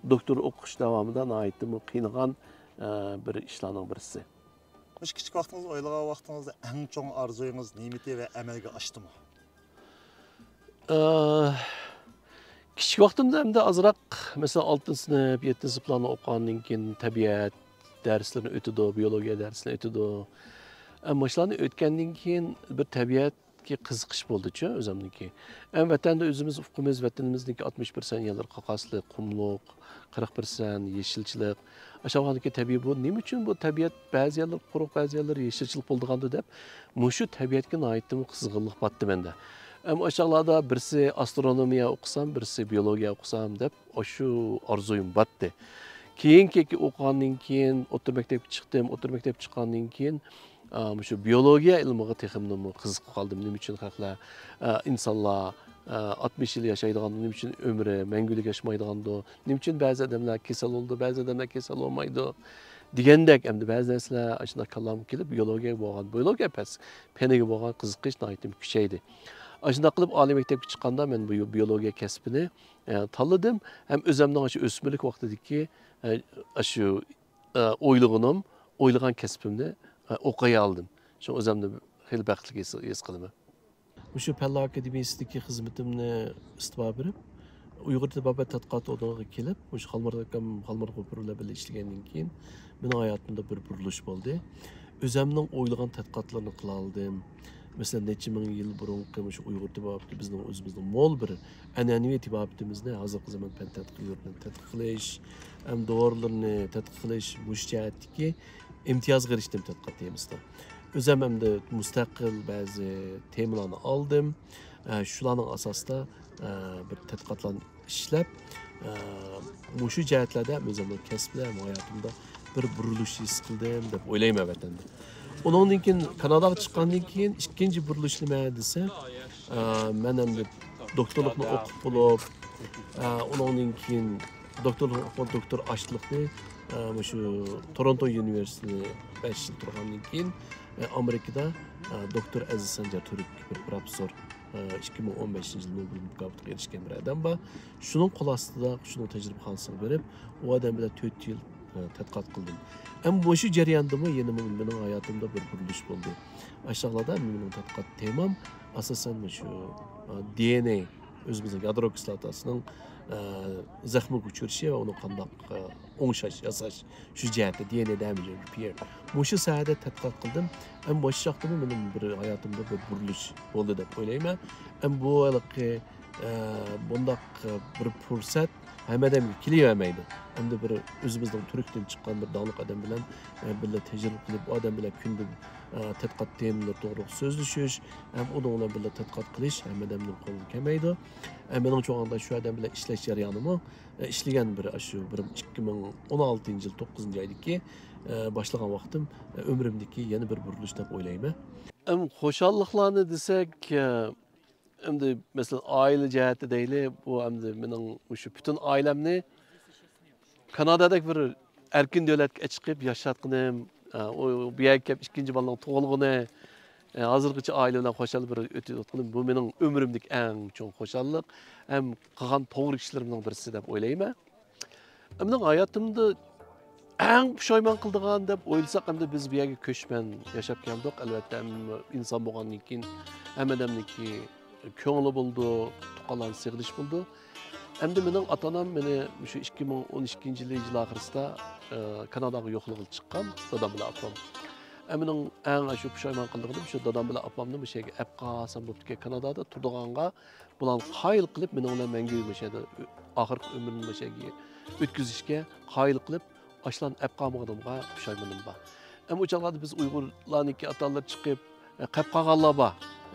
دوكتور ئوقۇش داۋامىدا ناھايىتىمۇ قىينىغان، ئە، بىر ئىشلارنىڭ بىرسى. مۇشۇ كىچىك ۋاقتىڭىزدا، ئويلىغان ۋاقتىڭىزدا ئەڭ چوڭ ئارزۇيىڭىز نېمىتى ۋە ئەمەلگە ئاشتىمۇ؟ ئە، كىچىك ۋاقتىمدا ئەمدى ئازراق، مەسىلەن، ئالتىنچى سىنىپ، يەتتىنچى سىنىپلارنى ئوقۇغاندىن كېيىن تەبىئەت دەرسلىرىنى ئۆتىدۇ، بىيولوگىيە دەرسىنى ئۆتىدۇ. ئە، مۇشۇلارنى ئۆتكەندىن كېيىن بىر تەبىئەتكە قىزىقىش بولدىچۇ ئۆزۈمنىڭكى. ئەم ۋەتەندە ئۆزىمىز ئۇقىمىز، ۋەتىنىمىزنىڭكى ئاتمىش پىرسەنت يەرلىرى قاقاسلىق، قۇملۇق، قىرىق پىرسەنت يېشىلچىلىق. ئاشۇ ۋاقىتتىكى تەبىئىي بۇ نېمە ئۈچۈن بۇ تەبىئەت بەزى يەرلىرى قۇرۇق، بەزى يەرلىرى يېشىلچىلىق بولىدىغاندۇ دەپ، مۇشۇ تەبىئەتكە ناھايىتىمۇ قىزغىنلىق باتتى مەندە. ئەم ئاشۇ چاغلاردا بىرسى ئاسترونومىيە ئوقۇسام، بىرسى بىيولوگىيە ئوقۇسام دەپ، ئاشۇ ئارزۇيۇم باتتى. كېيىنكى ئوقۇغاندىن كېيىن، ئوتتۇرا مەكتەپكە چىقتىم. ئوتتۇرا مەكتەپ چىققاندىن كېيىن، ئا، مۇشۇ بىيولوگىيە ئىلمىغا تېخىمۇ قىزىقىپ قالدىم. نېمە ئۈچۈن خەقلەر، ئا، ئىنسانلار، ئا، ئاتمىش يىل ياشايدىغاندۇ، نېمە ئۈچۈن ئۆمرى مەڭگۈلۈك ياشىمايدىغاندۇ، نېمە ئۈچۈن بەزى ئادەملەر كېسەل بولىدۇ، بەزى ئادەملەر كېسەل بولمايدۇ دېگەندەك، ئەمدى بەزى نەرسىلەر ئاشۇنداق كاللامغا كېلىپ، بىيولوگىيەگە بولغان، بىيولوگىيە پەس پېنىگە بولغان قىزىقىش ناھايىتى كۈچەيدى. ئاشۇنداق قىلىپ ئالىي مەكتەپكە چىققاندا مەن بۇ بىيولوگىيە كەسپىنى، ئە، تاللىدىم ھەم ئۆزۈمنىڭ ئاشۇ ئۆسمۈرلۈك ۋاقتىدىكى، ئە، ئاشۇ، ئە، ئويلىغىنىم، ئويلىغان كەسپىمنى، ئە، ئوقۇيالدىم. شۇڭا ئۆزۈمنى خېلى بەختلىك ھېس، ھېس قىلىمەن. مۇشۇ پەنلەر ئاكادېمىيىسىدىكى خىزمىتىمنى ئىستىپا بېرىپ، ئۇيغۇر تېبابەت تەتقىقات ئورنىغا كېلىپ، مۇشۇ خالمۇرات ئاكام، خالمۇرات غوپۇر بىلەن بىللە ئىشلىگەندىن كېيىن، مېنىڭ ھاياتىمدا بىر بۇرۇلۇش بولدى. ئۆزۈمنىڭ ئويلىغان تەتقىقاتلىرىنى قىلالىدىم. مەسىلەن، نەچچە مىڭ يىل بۇرۇنقى مۇشۇ ئۇيغۇر تېبابىتى بىزنىڭ ئۆزىمىزنىڭ مول بىر ئەنئەنىۋى تېبابىتىمىزنى ھازىرقى زامان پەن تەتقىق يۇرتىدا تەتقىق قىلىش، ھەم دورىلىرىنى تەتقىق قىلىش، مۇشۇ جەھەتتىكى ئىمتىيازغا ئېرىشتىم تەتقىقات تېمىسىدا. ئۆزۈم ئەمدى مۇستەقىل بەزى تېمىلارنى ئالدىم. ئە، شۇلارنىڭ ئاساسىدا، ئە، بىر تەتقىقاتلارنى ئىشلەپ، ئە، مۇشۇ جەھەتلەردە ئۆزۈمنىڭ كەسپىدە ھەم ھاياتىمدا بىر بۇرۇلۇش ھېس قىلدىم دەپ ئويلايمەن ۋەتەندە. ئۇنىڭدىن كېيىن كاناداغا چىققاندىن كېيىن ئىككىنچى بۇرۇلۇش نېمە دېسە، ئە، مەن ئەمدى دوكتورلۇقنى ئوقۇپ بولۇپ، ئە، ئۇنىڭدىن كېيىن دوكتورلۇقنى ئوقۇپ، دوكتور ئاشلىقنى، ئە، مۇشۇ تورونتو ئۇنىۋېرسىتېتىنى بەش يىل تۇرغاندىن كېيىن، ئە، ئامېرىكىدا، ئە، دوكتور ئەزىز سانجار تۈرك بىر پروفېسسور، ئە، ئىككى مىڭ ئون بەشىنچى يىل نوبېل مۇكاپاتىغا ئېرىشكەن بىر ئادەم بار. شۇنىڭ قول ئاستىدا، شۇنىڭ تەجرىبىخانىسىغا بېرىپ، ئۇ ئادەم بىلەن تۆت يىل، ئە، تەتقىقات قىلدىم. ئەمما مۇشۇ جەرياندىمۇ يەنە مېنىڭ، مېنىڭ ھاياتىمدا بىر بۇرۇلۇش بولدى. ئاشۇ چاغلاردا مېنىڭ تەتقىقات تېمام ئاساسەن مۇشۇ، ئە، دى ئېن ئەي، ئۆزىمىزنىڭ يادرو كىسلاتاسىنىڭ، ئە، زەخمىگە ئۇچرىشى ۋە ئۇنى قانداق، ئە، ئوڭشاش، ياساش، شۇ جەھەتتە دى ئېن ئەي دامېج رېپېئېر. مۇشۇ ساھەدە تەتقىقات قىلدىم. ھەم مۇشۇ چاغدىمۇ مېنىڭ بىر ھاياتىمدا بىر بۇرۇلۇش بولدى دەپ ئويلايمەن. ھەم بۇ ھېلىقى، ئە، بۇنداق، ئە، بىر پۇرسەت ھەممە ئادەمگە كېلىۋەرمەيدۇ. ئەمدى بىر ئۆزىمىزنىڭ تۈركتىن چىققان بىر داڭلىق ئادەم بىلەن، ئە، بىللە تەجرىبە قىلىپ، ئۇ ئادەم بىلەن كۈندە، ئە، تەتقىقات تېمىلىرى توغرىلىق سۆزلىشىش، ھەم ئۇنىڭ بىلەن بىللە تەتقىقات قىلىش ھەممە ئادەمنىڭ قولىغا كەلمەيدۇ. ئە، مېنىڭچە ئالغاندا شۇ ئادەم بىلەن ئىشلەش جەريانىمۇ، ئە، ئىشلىگەن بىر ئاشۇ بىر ئىككى مىڭ ئون ئالتىنچى يىل توققۇزىنچى ئايدىكى، ئە، باشلىغان ۋاقتىم، ئە، ئۆمرۈمدىكى يەنە بىر بۇرۇلۇش دەپ ئويلايمەن. ئەم، خۇشاللىقلارنى دېسەك، ئە، ئەمدى مەسىلەن، ئائىلە جەھەتتە دەيلى، بۇ ئەمدى مېنىڭ مۇشۇ پۈتۈن ئائىلەمنى كانادادەك بىر ئەركىن دۆلەتكە چىقىپ ياشاتقىنىم، ئە، ئۇ، بۇ يەرگە كەپ ئىككىنچى بالىنىڭ تۇغۇلغىنى، ئە، ھازىرغىچە ئائىلە بىلەن خۇشال بىر ئۆتۈۋاتقىنىم، بۇ مېنىڭ ئۆمرۈمدىكى ئەڭ چوڭ خۇشاللىق ھەم قىلغان توغرا ئىشلىرىمنىڭ بىرسى دەپ ئويلايمەن. مېنىڭ ھاياتىمدا ئەڭ پۇشايمان قىلىدىغان دەپ ئويلىساق، ئەمدى بىز بۇ يەرگە كۆچمەن ياشاپ كەلدۇق. ئەلۋەتتە، ھەممە ئىنسان بولغاندىن كېيىن ھەممە ئادەمنىڭكى كۆڭلى بولىدۇ، تۇغقانلارنى سېغىنىش بولىدۇ. ئەمدى مېنىڭ ئاتا-ئانام مېنى مۇشۇ ئىككى مىڭ ئون ئىككىنچى يىلى يىل ئاخىرىسىدا، ئە، كاناداغا يوقلىغىلى چىققان، دادام بىلەن ئاپام. ئە، مېنىڭ ئەڭ ئاشۇ پۇشايمان قىلىدىغىنىم شۇ دادام بىلەن ئاپامنى مۇشۇ يەرگە ئەپ قالسام بوپتىكەن، كانادادا تۇرىدىغانغا بۇلارنى قايىل قىلىپ، مېنىڭ بىلەن مەڭگۈ مۇشۇ يەردە ئاخىرقى ئۆمرىنى مۇشۇ يەرگە ئۆتكۈزۈشكە قايىل قىلىپ، ئاشۇلارنى ئەپ قالمىغىنىمغا پۇشايمىنىم بار. ئەمما ئۇ چاغلاردا بىز ئۇيغۇرلارنىڭكى ئاتا-ئانىلىرى چىقىپ، ئە، قېلىپ قالغانلار بار.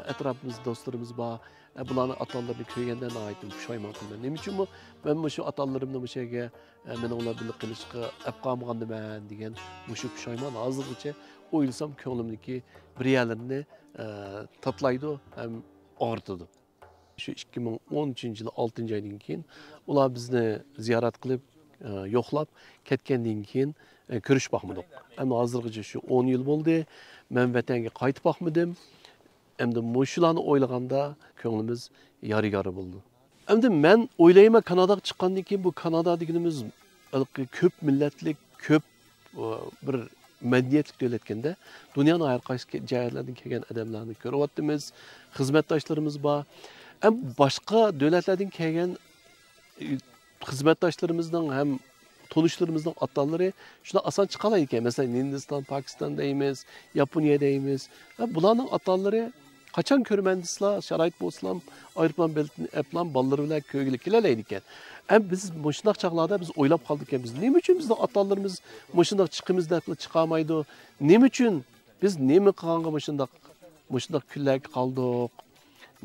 ئەتراپىمىزدا دوستلىرىمىز بار. ئە، بۇلارنىڭ ئاتا-ئانىلىرىنى كۆرگەندە ناھايىتى پۇشايمان قىلىمەن. نېمە ئۈچۈنمۇ مەن مۇشۇ ئاتا-ئانىلىرىمنى مۇشۇ يەرگە، ئە، مېنىڭ بىلەن بىللە قېلىشقا ئەپ قالمىغاندىمەن دېگەن مۇشۇ پۇشايمان ھازىرغىچە ئويلىسام كۆڭلۈمدىكى بىر يەرلىرىنى، ئە، تاتىلايدۇ ھەم ئاغرىتىدۇ. شۇ ئىككى مىڭ ئون ئۈچىنچى يىلى ئالتىنچى ئايدىن كېيىن ئۇلار بىزنى زىيارەت قىلىپ، ئە، يوقلاپ كەتكەندىن كېيىن، ئە، كۆرۈشۈپ باقمىدۇق. ئەمدى ھازىرغىچە شۇ ئون يىل بولدى. مەن ۋەتەنگە قايتىپ باقمىدىم. ئەمدى مۇشۇلارنى ئويلىغاندا كۆڭلىمىز يارا-يارا بولىدۇ. ئەمدى مەن ئويلايمەن، كاناداغا چىققاندىن كېيىن بۇ كانادا دېگىنىمىز ھېلىقى كۆپ مىللەتلىك، كۆپ، ئە، بىر مەدەنىيەتلىك دۆلەتكەندە، دۇنيانىڭ ھەر قايسى جايلىرىدىن كەلگەن ئادەملەرنى كۆرۈۋاتىمىز، خىزمەتداشلىرىمىز بار. ھەم باشقا دۆلەتلەردىن كەلگەن، ئە، خىزمەتداشلىرىمىزنىڭ ھەم تونۇشلىرىمىزنىڭ ئاتالىرى شۇنداق ئاسان چىقالايدىكەن. مەسىلەن، ھىندىستان، پاكىستان دەيمىز، ياپونىيە دەيمىز. ھە، بۇلارنىڭ ئاتالىرى قاچان كۆرىمەن دېسىلا، شارائىت بولسىلام، ئايروپىلان بېلىتىنى ئەپلام بالىلىرى بىلەن كۆرگىلى كېلەلەيدىكەن. ھەم بىز مۇشۇنداق چاغلاردا بىز ئويلاپ قالدۇقكەنمىز، نېمە ئۈچۈن بىزنىڭ ئاتالىرىمىز مۇشۇنداق چىقىمىز دەپلا چىقالمايدۇ؟ نېمە ئۈچۈن بىز نېمە قىلغانغا مۇشۇنداق، مۇشۇنداق كۈنلەرگە قالدۇق؟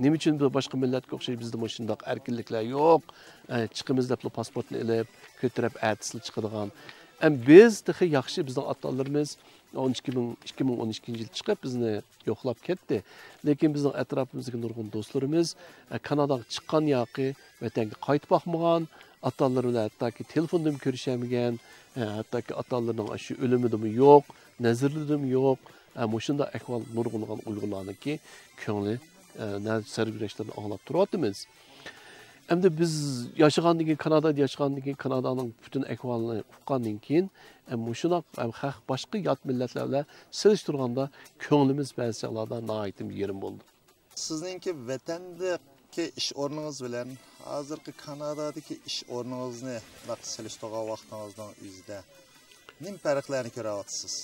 نېمە ئۈچۈن بىز باشقا مىللەتكە ئوخشاش بىزدە مۇشۇنداق ئەركىنلىكلەر يوق؟ ئە، چىقىمىز دەپلا پاسپورتنى ئېلىپ، كۆتۈرۈپ ئەتىسىلا چىقىدىغان. ئەم، بىز تېخى ياخشى، بىزنىڭ ئاتالىرىمىز ئون ئىككى مىڭ، ئىككى مىڭ ئون ئىككىنچى يىل چىقىپ بىزنى يوقلاپ كەتتى. لېكىن بىزنىڭ ئەتراپىمىزدىكى نۇرغۇن دوستلىرىمىز، ئە، كاناداغا چىققان ياكى ۋەتەنگە قايتىپ باقمىغان، ئاتالىرى بىلەن ھەتتاكى تېلېفوندىمۇ كۆرۈشەلمىگەن، ئە، ھەتتاكى ئاتالىرىنىڭ شۇ ئۆلۈمىدىمۇ يوق، نەزىرىدىمۇ يوق. ئە، مۇشۇنداق ئەھۋال نۇرغۇنلىغان ئۇيغۇرلارنىڭكى كۆڭلى، ئە، نە-، سەرگۈزەشتلىرىنى ئاڭلاپ تۇرۇۋاتىمىز. ئەمدى بىز ياشىغاندىن كېيىن، كانادادا ياشىغاندىن كېيىن، كانادانىڭ پۈتۈن ئەھۋالىنى ئۇققاندىن كېيىن، ئە، مۇشۇنداق، ئە، خەق باشقا يات مىللەتلەر بىلەن سېلىشتۇرغاندا كۆڭلىمىز بەزى چاغلاردا ناھايىتى يېرىم بولىدۇ. سىزنىڭكى ۋەتەندىكى ئىش ئورنىڭىز بىلەن ھازىرقى كانادادىكى ئىش ئورنىڭىزنى مۇنداق سېلىشتۇرغان ۋاقتىڭىزنىڭ ئۆزىدە نېمە پەرقلەرنى كۆرۈۋاتىسىز؟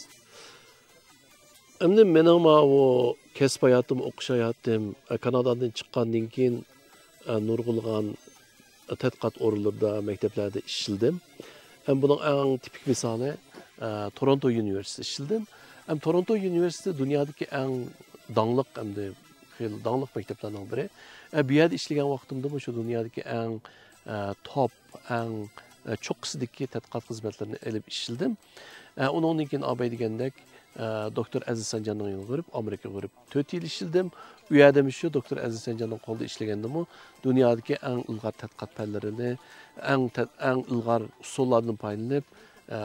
ئەمدى مېنىڭ ماۋۇ كەسىپ ھاياتىم، ئوقۇش ھاياتىم، ئە، كانادادىن چىققاندىن كېيىن، ئە، نۇرغۇنلىغان تەتقىقات ئورۇنلىرىدا، مەكتەپلەردە ئىشلىدىم. ھەم بۇنىڭ ئەڭ تىپىك مىسالى، ئە، تورونتو ئۇنىۋېرسىتېتىدا ئىشلىدىم. ھەم تورونتو ئۇنىۋېرسىتېتى دۇنيادىكى ئەڭ داڭلىق، ئەمدى خېلى داڭلىق مەكتەپلەرنىڭ بىرى. ئە، بۇ يەردە ئىشلىگەن ۋاقتىمدىمۇ شۇ دۇنيادىكى ئەڭ، ئە، توپ، ئەڭ، ئە، چوققىسىدىكى تەتقىقات خىزمەتلىرىنى ئېلىپ ئىشلىدىم. ئە، ئۇنىڭدىن كېيىن ئاباي دېگەندەك، ئە، دوكتور ئەزىز سانجاننىڭ يېنىغا بېرىپ، ئامېرىكىغا بېرىپ تۆت يىل ئىشلىدىم. ئۇ يەردىمۇ شۇ دوكتور ئەزىز سانجاننىڭ قولىدا ئىشلىگەندىمۇ دۇنيادىكى ئەڭ ئىلغار تەتقىقات پەنلىرىنى، ئەڭ تەت-، ئەڭ ئىلغار ئۇسۇللاردىن پايدىلىنىپ، ئە،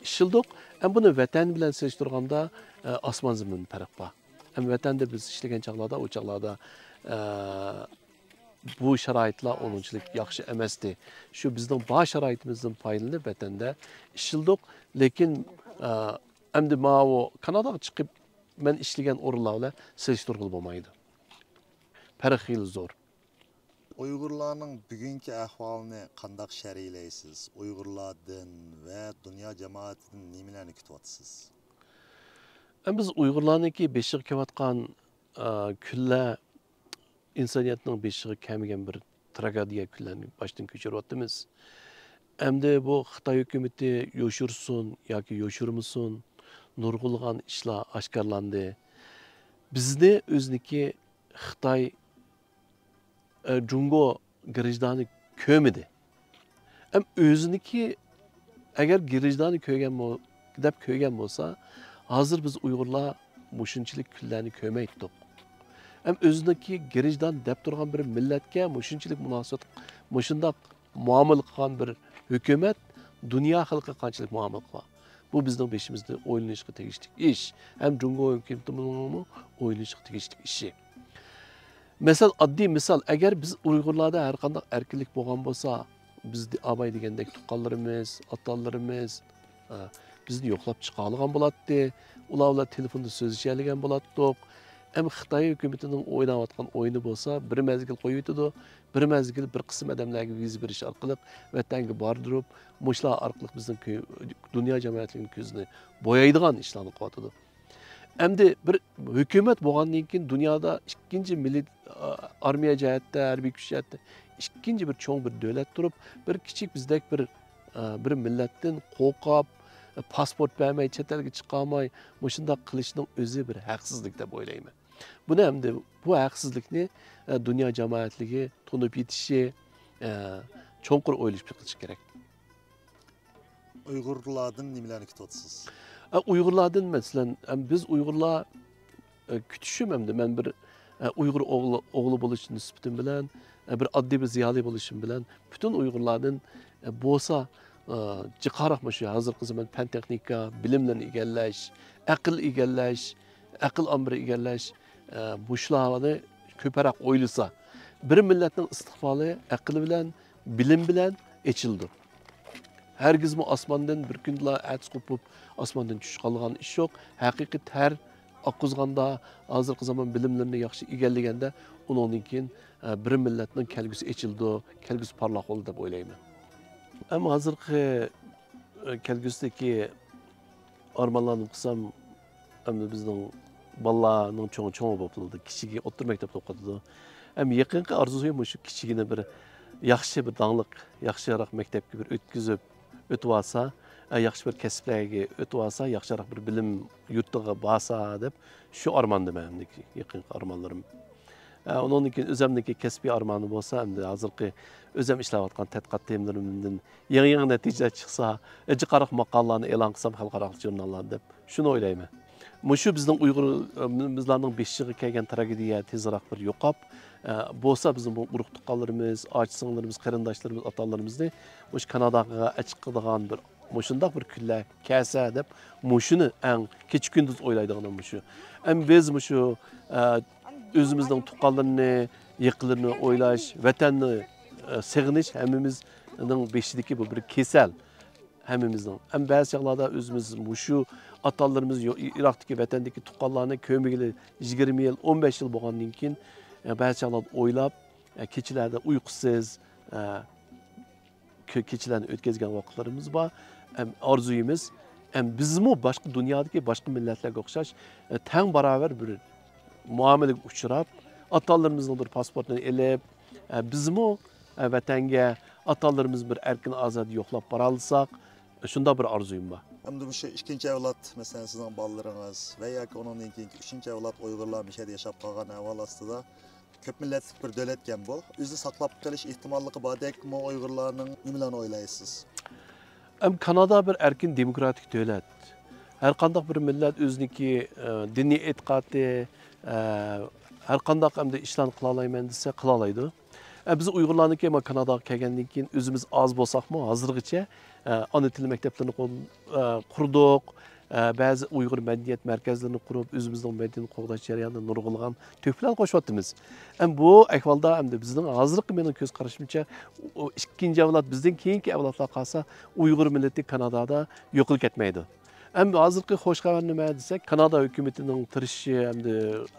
ئىشلىدۇق. ئەمما بۇنى ۋەتەن بىلەن سېلىشتۇرغاندا، ئە، ئاسمان زېمىن پەرق بار. ئەمما ۋەتەندە بىز ئىشلىگەن چاغلاردا، ئۇ چاغلاردا، ئە، بۇ شارائىتلار ئۇنچىلىك ياخشى ئەمەستى. شۇ بىزنىڭ بار شارائىتىمىزدىن پايدىلىنىپ ۋەتەندە ئىشلىدۇق. لېكىن، ئە، ئەمدى ماۋۇ كاناداغا چىقىپ مەن ئىشلىگەن ئورۇنلار بىلەن سېلىشتۇرغىلى بولمايدۇ. پەرق خېلى زور. ئۇيغۇرلارنىڭ بۈگۈنكى ئەھۋالىنى قانداق شەرھلەيسىز؟ ئۇيغۇرلاردىن ۋە دۇنيا جامائىتىدىن نېمىلەرنى كۈتۈۋاتىسىز؟ ئەمدى بىز ئۇيغۇرلارنىڭكى بېشىغا كېلىۋاتقان، ئە، كۈنلەر ئىنسانىيەتنىڭ بېشىغا كەلمىگەن بىر تراگېدىيە كۈنلەرنى باشتىن كەچۈرۈۋاتىمىز. ئەمدى بۇ خىتاي ھۆكۈمىتى يوشۇرسۇن ياكى يوشۇرمىسۇن، نۇرغۇنلىغان ئىشلار ئاشكارىلاندى. بىزنى ئۆزىنىڭكى خىتاي، ئە، جۇڭگو گىرىژدانى كۆرمىدى. ئەم ئۆزىنىڭكى ئەگەر گىرىژدانى كۆرگەن بول-، دەپ كۆرگەن بولسا، ھازىر بىز ئۇيغۇرلار مۇشۇنچىلىك كۈنلەرنى كۆرمەيتتۇق. ئەم ئۆزىنىڭكى گىرىژدان دەپ تۇرغان بىر مىللەتكە مۇشۇنچىلىك مۇناسىۋەت، مۇشۇنداق مۇئامىلە قىلغان بىر ھۆكۈمەت دۇنيا خەلقىگە قانچىلىك مۇئامىلە قىلغان؟ بۇ بىزنىڭ بېشىمىزدا ئويلىنىشقا تېگىشلىك ئىش. ھەم جۇڭگو ھۆكۈمىتىنىڭمۇ ئويلىنىشقا تېگىشلىك ئىشى. مەسىلەن، ئاددىي مىسال، ئەگەر بىز ئۇيغۇرلاردا ھەر قانداق ئەركىنلىك بولغان بولسا، بىز ئاباي دېگەندەك تۇغقانلىرىمىز، ئاتالىرىمىز، ئە، بىزنى يوقلاپ چىقالىغان بولاتتى. ئۇلار بىلەن تېلېفوندا سۆزلىشەلىگەن بولاتتۇق. ئەمما خىتاي ھۆكۈمىتىنىڭ ئويناۋاتقان ئويۇنى بولسا، بىر مەزگىل قويۇۋېتىدۇ، بىر مەزگىل بىر قىسىم ئادەملەرگە ۋىزا بېرىش ئارقىلىق ۋەتەنگە باردۇرۇپ، مۇشۇلار ئارقىلىق بىزنىڭ كۆ-، دۇنيا جامائەتلىكىنىڭ كۆزىنى بويايدىغان ئىشلارنى قىلىۋاتىدۇ. ئەمدى بىر ھۆكۈمەت بولغاندىن كېيىن دۇنيادا ئىككىنچى مىللىي، ئا، ئارمىيە جەھەتتە، ھەربىي كۈچ جەھەتتە ئىككىنچى بىر چوڭ بىر دۆلەت تۇرۇپ، بىر كىچىك بىزدەك بىر، ئا، بىر مىللەتتىن قورقۇپ، پاسپورت بەرمەي، چەت ئەلگە چىقالماي، مۇشۇنداق قىلىشنىڭ ئۆزى بىر ھەقسىزلىك دەپ ئويلايمەن. بۇنى ئەمدى بۇ ھەقسىزلىكنى، ئا، دۇنيا جامائەتلىكى تونۇپ يېتىشى، ئا، چوڭقۇر ئويلىشىپ چىقىشى كېرەك. ئۇيغۇرلاردىن نېمىلەرنى كۈتۈۋاتىسىز؟ ئە، ئۇيغۇرلاردىن، مەسىلەن، ئەم، بىز ئۇيغۇرلار، ئە، كۈتۈشۈم ئەمدى، مەن بىر، ئە، ئۇيغۇر ئوغلى، ئوغلى بولۇش نىسبىتىم بىلەن، ئە، بىر ئاددىي بىر زىيالىي بولۇشۇم بىلەن، پۈتۈن ئۇيغۇرلاردىن، ئە، بولسا، ئە، جىقاراق مۇشۇ ھازىرقى زامان پەن تېخنىكا، بىلىملەرنى ئىگىلەش، ئەقىل ئىگىلەش، ئەقىل ئامبىرى ئىگىلەش، ئە، مۇشۇلارنى كۆپرەك ئويلىسا، بىر مىللەتنىڭ ئىستىقبالى ئەقىل بىلەن، بىلىم بىلەن ئېچىلىدۇ. ھەرگىزمۇ ئاسماندىن بىر كۈندىلا ئەتىس قوپۇپ، ئاسماندىن چۈشۈپ قالغان ئىش يوق. ھەقىقىي تەر ئاققۇزغاندا، ھازىرقى زامان بىلىملىرىنى ياخشى ئىگىلىگەندە، ئۇنىڭدىن كېيىن، ئە، بىر مىللەتنىڭ كەلگۈسى ئېچىلىدۇ، كەلگۈسى پارلاق بولىدۇ دەپ ئويلايمەن. ئەمما ھازىرقى، ئە، كەلگۈسىدىكى ئارمانلارنى قىلسام، ئەمدى بىزنىڭ بالىلارنىڭ چوڭى چوڭ بولۇپ قالىدۇ، كىچىكى ئوتتۇرا مەكتەپتە ئوقۇتىدۇ. ئەمما يېقىنقى ئارزۇيۇم مۇشۇ كىچىكىنى بىر ياخشى، بىر داڭلىق، ياخشىراق مەكتەپكە بىر ئۆتكۈزۈپ، ئۆتۈۋالسا، ئە، ياخشى بىر كەسىپلەرگە ئۆتۈۋالسا، ياخشىراق بىر بىلىم يۇرتىغا بارسا دەپ، شۇ ئارماندا مەن يېقىنقى ئارمانلىرىم. ئە، ئۇنىڭدىن كېيىن ئۆزەمنىڭكى كەسپىي ئارمانى بولسا، ئەمدى ھازىرقى ئۆزەم ئىشلەۋاتقان تەتقىقات تېمىلىرىمدىن يېڭى، يېڭى نەتىجىلەر چىقسا، ئە، جىقاراق ماقالىلارنى ئېلان قىلسام خەلقئارالىق ژۇرناللاردا دەپ، شۇنى ئويلايمەن. مۇشۇ بىزنىڭ ئۇيغۇر، ئە، بىزلارنىڭ بېشىغا كەلگەن تراگېدىيە تېزراق بىر يوقاپ، ئە، بولسا بىزنىڭ بۇ ئۇرۇق تۇغقانلىرىمىز، ئاچا سىڭىللىرىمىز، قېرىنداشلىرىمىز، ئاتا-ئانىلىرىمىزنى مۇشۇ كاناداغا ئەچىقىدىغان بىر مۇشۇنداق بىر كۈنلەر كەلسە دەپ، مۇشۇنى ئەڭ كېچە-كۈندۈز ئويلايدىغىنىم مۇشۇ. ئەمما بىز مۇشۇ، ئە، ئۆزىمىزنىڭ تۇغقانلىرىنى، يېقىنلىرىنى ئويلاش، ۋەتەننى، ئە، سېغىنىش ھەممىمىزنىڭ بېشىدىكى بۇ بىر كېسەل. ھەممىمىزنىڭ. ھەم بەزى چاغلاردا ئۆزىمىز مۇشۇ ئاتا-ئانىلىرىمىز يو-، ئىراقتىكى، ۋەتەندىكى تۇغقانلارنى كۆرمىگىلى يىگىرمە يىل، ئون بەش يىل بولغاندىن كېيىن، ئە، بەزى چاغلاردا ئويلاپ، ئە، كېچىلەردە ئۇيقۇسىز، ئە، كۆ-، كېچىلەرنى ئۆتكۈزگەن ۋاقىتلىرىمىز بار. ئەم، ئارزۇيىمىز، ئەم، بىزمۇ باشقا دۇنيادىكى باشقا مىللەتلەرگە ئوخشاش، ئە، تەڭ باراۋەر بىر مۇئامىلىگە ئۇچراپ، ئاتا-ئانىلىرىمىزنىڭ بىر پاسپورتىنى ئېلىپ، ئە، بىزمۇ، ئە، ۋەتەنگە، ئاتا-ئانىلىرىمىز بىر ئەركىن ئازادە يوقلاپ بارالىساق، شۇنداق بىر ئارزۇيۇم بار. ئەمدى مۇشۇ ئىككىنچى ئەۋلاد، مەسىلەن، سىزنىڭ بالىلىرىڭىز ۋە ياكى ئۇنىڭدىن كېيىنكى ئۈچىنچى ئەۋلاد ئۇيغۇرلار مۇشۇ يەردە ياشاپ قالغان ئەھۋال ئاستىدا، كۆپ مىللەتلىك بىر دۆلەتكەن بۇ. ئۆزىنى ساقلاپ قېلىش ئېھتىماللىقى باردەكمۇ ئۇيغۇرلارنىڭ؟ نېمىلەرنى ئويلايسىز؟ ئەم، كانادا بىر ئەركىن دېموكراتىك دۆلەت. ھەر قانداق بىر مىللەت ئۆزىنىڭكى، ئە، دىنىي ئېتىقادى، ئە، ھەر قانداق ئەمدى ئىشلارنى قىلالايمەن دېسە، قىلالايدۇ. ئە، بىز ئۇيغۇرلارنىڭكى مانا كاناداغا كەلگەندىن كېيىن ئۆزىمىز ئاز بولساقمۇ، ھازىرغىچە، ئە، ئانا تىل مەكتەپلىرىنى قۇر-، ئە، قۇردۇق. ئە، بەزى ئۇيغۇر مەدەنىيەت مەركەزلىرىنى قۇرۇپ، ئۆزىمىزنىڭ مەدەنىيىتىنى قوغداش جەريانىدا نۇرغۇنلىغان تۆھپىلەرنى قوشۇۋاتىمىز. ئەمما بۇ ئەھۋالدا ئەمدى بىزنىڭ ھازىرقى مېنىڭ كۆز قارىشىمچە، ئۇ ئىككىنچى ئەۋلاد، بىزدىن كېيىنكى ئەۋلادلار قالسا، ئۇيغۇر مىللىتى كانادادا يوقىلىپ كەتمەيدۇ. ئەمما ھازىرقى خوش خەۋەر نېمە دېسەك، كانادا ھۆكۈمىتىنىڭ تىرىشىشى ھەمدە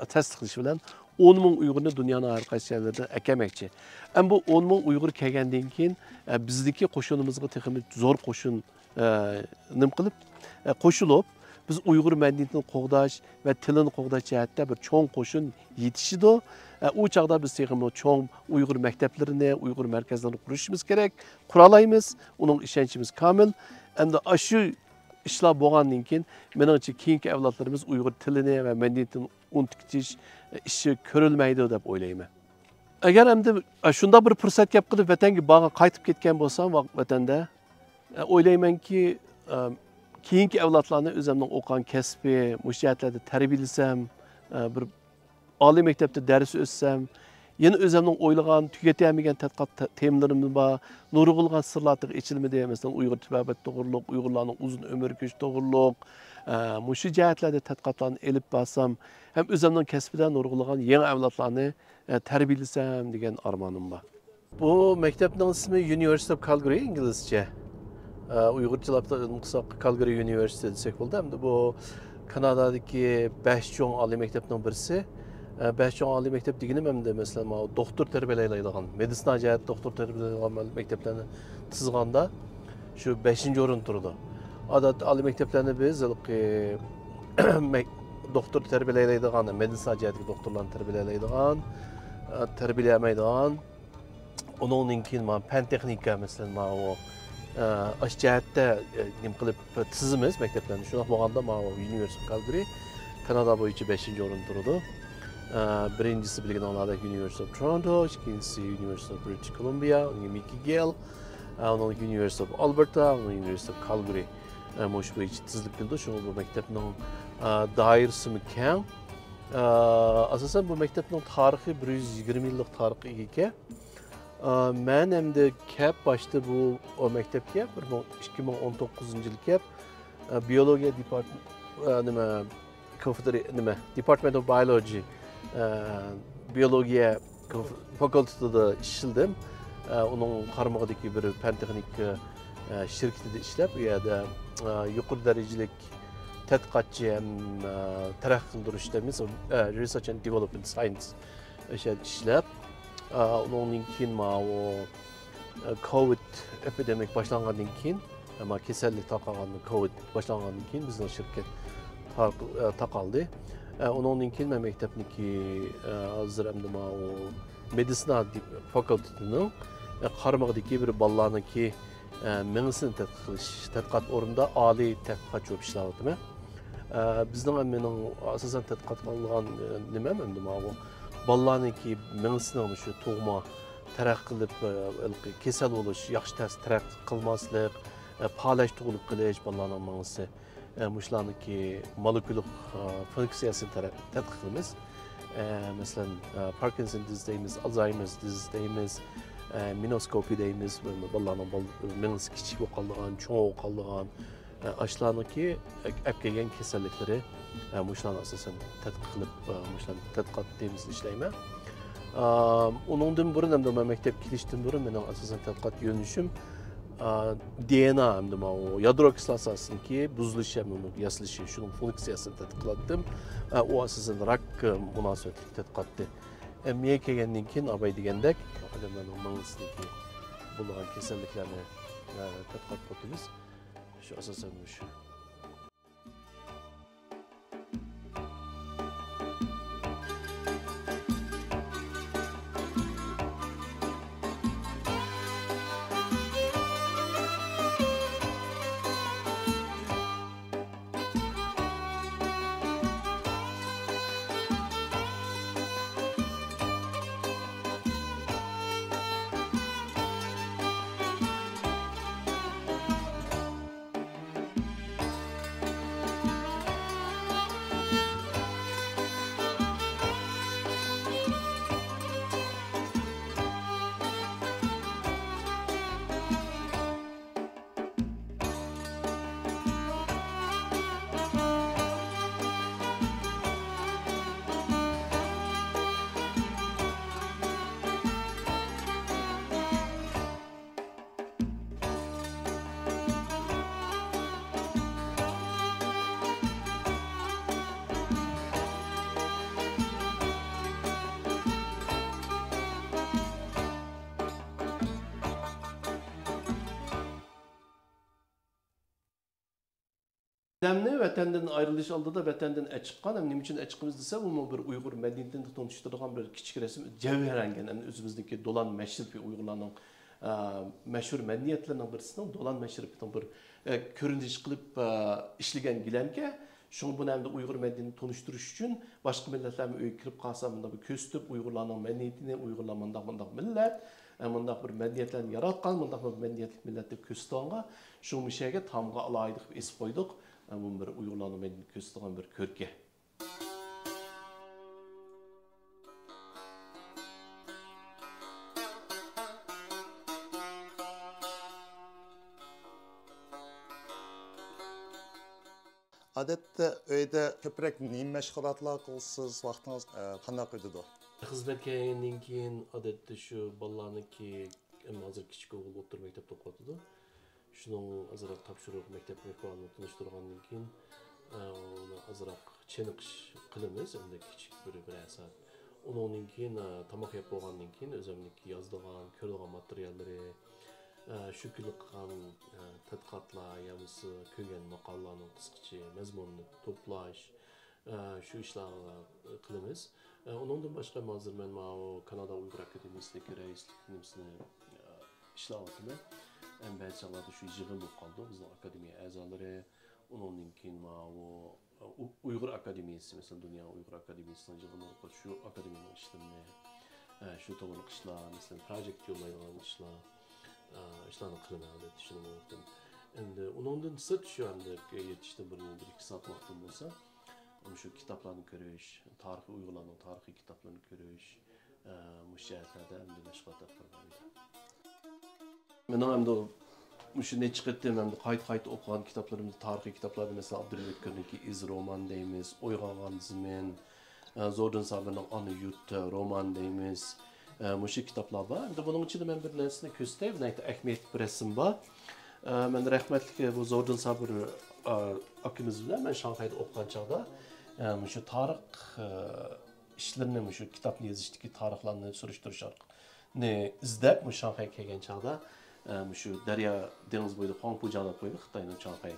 تەستىقلىشى بىلەن ئون مىڭ ئۇيغۇرنى دۇنيانىڭ ھەر قايسى يەرلىرىدىن ئەكەلمەكچى. ئەمما بۇ ئون مىڭ ئۇيغۇر كەلگەندىن كېيىن، ئە، بىزدىكى قوشۇنىمىزغا تېخىمۇ زور قوشۇن، ئە، نېمە قىلىپ، ئە، قوشۇلۇپ، بىز ئۇيغۇر مەدەنىيىتىنى قوغداش ۋە تىلىنى قوغداش جەھەتتە بىر چوڭ قوشۇن يېتىشىدۇ. ئە، ئۇ چاغدا بىز تېخىمۇ چوڭ ئۇيغۇر مەكتەپلىرىنى، ئۇيغۇر مەركەزلىرىنى قۇرۇشىمىز كېرەك، قۇرالايمىز. ئۇنىڭ ئىشەنچىمىز كامىل. ئەمدى ئاشۇ ئىشلار بولغاندىن كېيىن، مېنىڭچە، كېيىنكى ئەۋلادلىرىمىز ئۇيغۇر تىلىنى ۋە مەدەنىيىتىنى ئۇنتۇپ كېتىش ئىشى كۆرۈلمەيدۇ دەپ ئويلايمەن. ئەگەر ئەمدى شۇنداق بىر پۇرسەت كەپ قېلىپ، ۋەتەنگە بارغان، قايتىپ كەتكەن بولسام، ۋا-، ۋەتەندە، ئە، ئويلايمەنكى، ئە، كېيىنكى ئەۋلادلارنى ئۆزۈمنىڭ ئوقۇغان كەسپى، مۇشۇ جەھەتلەردە تەربىيەلىسەم، ئە، بىر ئالىي مەكتەپتە دەرس ئۆتسەم، يەنە ئۆزۈمنىڭ ئويلىغان، تۈگىتەلمىگەن تەتقىقات تە-، تېمىلىرىم بار. نۇرغۇنلىغان سىرلار تېخى ئېچىلمىدى. مەسىلەن، ئۇيغۇر تېبابەت توغرۇلۇق، ئۇيغۇرلارنىڭ ئۇزۇن ئۆمۈر كۆرۈشى توغرۇلۇق، ئە، مۇشۇ جەھەتلەردە تەتقىقاتلارنى ئېلىپ بارسام، ھەم ئۆزۈمنىڭ كەسپىدە نۇرغۇنلىغان يېڭى ئەۋلادلارنى، ئە، تەربىيەلىسەم دېگەن ئارمانىم بار. بۇ مەكتەپنىڭ ئىسمى University of Calgary، ئىنگلىزچە. ئە، ئۇيغۇرچىلاپ قىلساق، كالگىرى يۇنىۋېرسىتېتى دېسەك بولىدۇ. ئەمدى بۇ كانادادىكى بەش چوڭ ئالىي مەكتەپنىڭ بىرسى. ئە، بەش چوڭ ئالىي مەكتەپ دېگىنىم ئەمدى، مەسىلەن، ماۋۇ دوختۇر تەربىيەلەيدىغان، مېدىتسىنا جەھەتتە دوختۇر تەربىيەلەيدىغان مەكتەپلەرنى تىزغاندا، شۇ بەشىنچى ئورۇندا تۇرىدۇ. ئادەتتە ئالىي مەكتەپلەرنى بىز ھېلىقى مەك-، دوختۇر تەربىيەلەيدىغان، مېدىتسىنا جەھەتتىكى دوختۇرلارنى تەربىيەلەيدىغان، ئە، تەربىيەلىيەلمەيدىغان، ئۇنىڭدىن كېيىن مانا پەن تېخنىكا، مەسىلەن، ماۋۇ، ئە، ئاشۇ جەھەتتە، ئە، نېمە قىلىپ تىزىمىز مەكتەپلەرنى. شۇنداق بولغاندا ماۋۇ يۇنىۋېرسىتېت كالگىرى كانادا بويىچە بەشىنچى ئورۇندا تۇرىدۇ. ئە، بىرىنچىسى بىلگىنىڭلاردەك يۇنىۋېرسىتېت تورونتو، ئىككىنچىسى يۇنىۋېرسىتېت بىرىتىش كولومبىيە، ئۇنىڭ كېيىن مىكىگېل، ئە، ئۇنىڭ يۇنىۋېرسىتېت ئالبېرتا، ئۇنىڭ يۇنىۋېرسىتېت كالگىرى، ئە، مۇشۇ بويىچە تىزىلىپ كېلىدۇ. شۇڭا بۇ مەكتەپنىڭ، ئە، دائىرىسىمۇ كەڭ. ئە، ئاساسەن بۇ مەكتەپنىڭ تارىخى بىر يۈز يىگىرمە يىللىق تارىخقا ئىگە ئىكەن. ئا، مەن ئەمدى كەپ باشتا بۇ، ئو، مەكتەپكە بىر مىڭ، ئىككى مىڭ ئون توققۇزىنچى يىل كەپ، ئا، بىيولوگىيە دېپارت-، ئا، نېمە، كافېدرا، نېمە، Department of Biology، ئا، بىيولوگىيە كاف-، فاكۇلتېتىدا ئىشلىدىم. ئا، ئۇنىڭ قارمىقىدىكى بىر پەن تېخنىكا، ئا، شىركىتىدە ئىشلەپ، ئۇ يەردە، ئا، يۇقىرى دەرىجىلىك تەتقىقاتچى ھەم، ئا، تەرەققىي قىلدۇرۇش دەيمىز، ئا، Research and Development Science ئىشلەپ، ئا، ئۇنىڭدىن كېيىن ماۋۇ، ئا، كوۋىد ئېپىدېمىك باشلانغاندىن كېيىن، ئەمما كېسەللىك تارقالغاندىن، كوۋىد باشلانغاندىن كېيىن بىزنىڭ شىركەت تارق-، ئا، تاقالدى. ئا، ئۇنىڭدىن كېيىن مەن مەكتەپنىڭكى، ئا، ھازىر ئەمدى ماۋۇ مېدىتسىنا دېپ-، فاكۇلتېتىنىڭ، ئا، قارمىقىدىكى بىر بالىلارنىڭكى، ئا، مېڭىسىنى تەتقىق قىلىش، تەتقىقات ئورنىدا ئالىي تەتقىقاتچى بولۇپ ئىشلەۋاتىمەن. ئە، بىزنىڭ مېنىڭ ئاساسەن تەتقىقات قىلىدىغان، ئە، نېمەم ئەمدى ماۋۇ بالىلارنىڭكى مېڭىسىنىڭ مۇشۇ تۇغما تەرەققىي قىلىپ، ئە، ھېلىقى كېسەل بولۇش، ياخشى تەس-، تەرەققىي قىلماسلىق، ئە، پالەچ تۇغۇلۇپ قېلىش بالىلارنىڭ مېڭىسى، ئە، مۇشۇلارنىڭكى مولېكۇللۇق، ئە، فۇنكسىيەسىنى تەرە-، تەتقىق قىلىمىز. ئە، مەسىلەن، ئە، پاركىنسون دىزىز دەيمىز، ئالزايمېرز دىزىز دەيمىز، ئە، مېنوسكوپىيە دەيمىز، بالىلارنىڭ بال-، مېڭىسى كىچىك بولۇپ قالىدىغان، چوڭ بولۇپ قالىدىغان، ئە، ئاشۇلارنىڭكى ئەپ كەلگەن كېسەللىكلىرى، ئە، مۇشۇلارنى ئاساسەن تەتقىق قىلىپ، ئە، مۇشۇلارنى تەتقىقات تېمىسىدا ئىشلەيمەن. ئە، ئۇنىڭدىن بۇرۇن ئەمدى مەن مەكتەپكە كېلىشتىن بۇرۇن مېنىڭ ئاساسەن تەتقىقات يۆنىلىشىم، ئە، دى ئېن ئا ئەمدى ماۋۇ يادرو كىسلاتاسىنىڭكى بۇزۇلۇشى ھەم ئۇنىڭ ياسىلىشى، شۇنىڭ فۇنكسىيەسىنى تەتقىق قىلاتتىم. ئە، ئۇ ئاساسەن راكقا مۇناسىۋەتلىك تەتقىقاتتى. ئە، مېيە كەلگەندىن كېيىن ئاباي دېگەندەك ئادەملەرنىڭ مېڭىسىدىكى بولىدىغان كېسەللىكلەرنى، ئە، تەتقىقات قىلىۋاتىمىز. شۇ ئاساسەن مۇشۇ. ئادەمنى ۋەتەندىن ئايرىلىش ئالدىدا ۋەتەندىن ئەچىققان، ھەم نېمە ئۈچۈن ئەچىقىمىز دېسە، بۇمۇ بىر ئۇيغۇر مەدەنىيىتىنى تونۇشتۇرىدىغان بىر كىچىك رەسىم، جەۋھەرەنگەن، ئەمدى ئۆزىمىزنىڭكى دولان مەشرىپى، ئۇيغۇرلارنىڭ، ئە، مەشھۇر مەدەنىيەتلىرىنىڭ بىرسىنىڭ دولان مەشرىپىنىڭ بىر، ئە، كۆرۈنۈش قىلىپ، ئە، ئىشلىگەن گىلەمگە. شۇڭا بۇنى ئەمدى ئۇيغۇر مەدەنىيىتىنى تونۇشتۇرۇش ئۈچۈن باشقا مىللەتلەرمۇ ئۆيگە كىرىپ قالسا، مۇنداق بىر كۆرسىتىپ، ئۇيغۇرلارنىڭ مەدەنىيىتىنى، ئۇيغۇرلار مۇنداق، مۇنداق مىللەت، ئە، مۇنداق بىر مەدەنىيەتلەرنى ياراتقان، مۇنداق بىر مەدەنىيەتلىك مىللەت دەپ كۆرسىتىدىغانغا، شۇ مۇشۇ يەرگە تامغا ئالاھىدە قىلىپ ئېسىپ قويدۇق. ئە، بۇمۇ بىر ئۇيغۇرلارنىڭ مەدەنىيىتىنى كۆرسىتىدىغان بىر كۆركە. ئادەتتە ئۆيدە كۆپرەك نېمە مەشغۇلاتلار قىلىسىز؟ ۋاقتىڭىز، ئە، قانداق ئۆتىدۇ؟ خىزمەتكە كەلگەندىن كېيىن، ئادەتتە شۇ بالىلارنىڭكى، ئەمما ھازىر كىچىك ئوغۇل ئوتتۇرا مەكتەپتە ئوقۇۋاتىدۇ. شۇنىڭ ئازراق تاپشۇرۇق، مەكتەپ ئەھۋالىنى تونۇشتۇرغاندىن كېيىن، ئە، ئۇنى ئازراق چېنىقىش قىلىمىز، ئەمدى كىچىك بىر، بىرەر سائەت. ئۇنىڭدىن كېيىن، ئە، تاماق يەپ بولغاندىن كېيىن ئۆزۈمنىڭكى يازىدىغان، كۆرىدىغان ماتېرىياللىرى، ئە، شۇ كۈنلۈك قىلغان، ئە، تەتقىقاتلار يامىسى كۆرگەن ماقالىلارنىڭ قىسقىچە مەزمۇنىنى توپلاش، ئە، شۇ ئىشلارنى قىلىمىز. ئە، ئۇنىڭدىن باشقا ھازىر مەن ماۋۇ كانادا ئۇيغۇر ئاكادېمىيىسىدىكى رەئىسلىك نېمىسىنى، ئە، ئىشلەۋاتىمەن. ئەمما بەزى چاغلاردا شۇ يىغىن بولۇپ قالىدۇ، بىزنىڭ ئاكادېمىيە ئەزالىرى، ئۇنىڭدىن كېيىن ماۋۇ، ئۇ-، ئۇيغۇر ئاكادېمىيىسى، مەسىلەن، دۇنيا ئۇيغۇر ئاكادېمىيىسىنىڭ يىغىنلىرى، شۇ ئاكادېمىيەنىڭ ئىشلىرىنى، ئە، شۇ توغرىلىق ئىشلار، مەسىلەن، پروژېكت يوللايدىغان ئىشلار، ئە، ئىشلارنى قىلىمەن، ئادەتتە شۇنى بولۇپ. ئەمدى ئۇنىڭدىن سىرت شۇ، ئەمدى يېتىشتىن بۇرۇن بىر ئىككى سائەت ۋاقتىم بولسا، شۇ كىتابلارنى كۆرۈش، تارىخىي، ئۇيغۇرلارنىڭ تارىخىي كىتابلىرىنى كۆرۈش، ئە، مۇشۇ جەھەتلەردە ئەمدى مەشغۇلات ئېلىپ بارمايدۇ. مېنىڭ ئەمدى مۇشۇ نەچچە قېتىم ئەمدى قايتا-قايتا ئوقۇغان كىتابلىرىمدا، تارىخىي كىتابلاردا، مەسىلەن، ئابدۇرېھىم ئۆتكۈرنىڭكى ئىز رومان دەيمىز، ئويغانغان زېمىن، ئە، زوردۇن سابىرنىڭ ئانا يۇرتى رومان دەيمىز. ئە، مۇشۇ كىتابلار بار. ئەمدى بۇنىڭ ئىچىدە مەن بىر نەرسىنى كۆرسىتەي، بۇ ناھايىتى ئەھمىيەتلىك بىر رەسىم بار. ئە، مەن رەھمەتلىك بۇ زوردۇن سابىر، ئە، ئاكىمىز بىلەن مەن شاڭخەيدە ئوقۇغان چاغدا، ئە، مۇشۇ تارىخ، ئە، ئىشلىرىنى، مۇشۇ كىتابنى يېزىشتىكى تارىخلارنى سۈرۈشتۈرۈش ئارقىلىق ئىزدەپ، مۇشۇ شاڭخەيگە كەلگەن چاغدا، ئە، مۇشۇ دەريا دېڭىز بويىدا خۇاڭپۇجياڭ دەپ قويىدۇ، خىتاينىڭ شاڭخەي.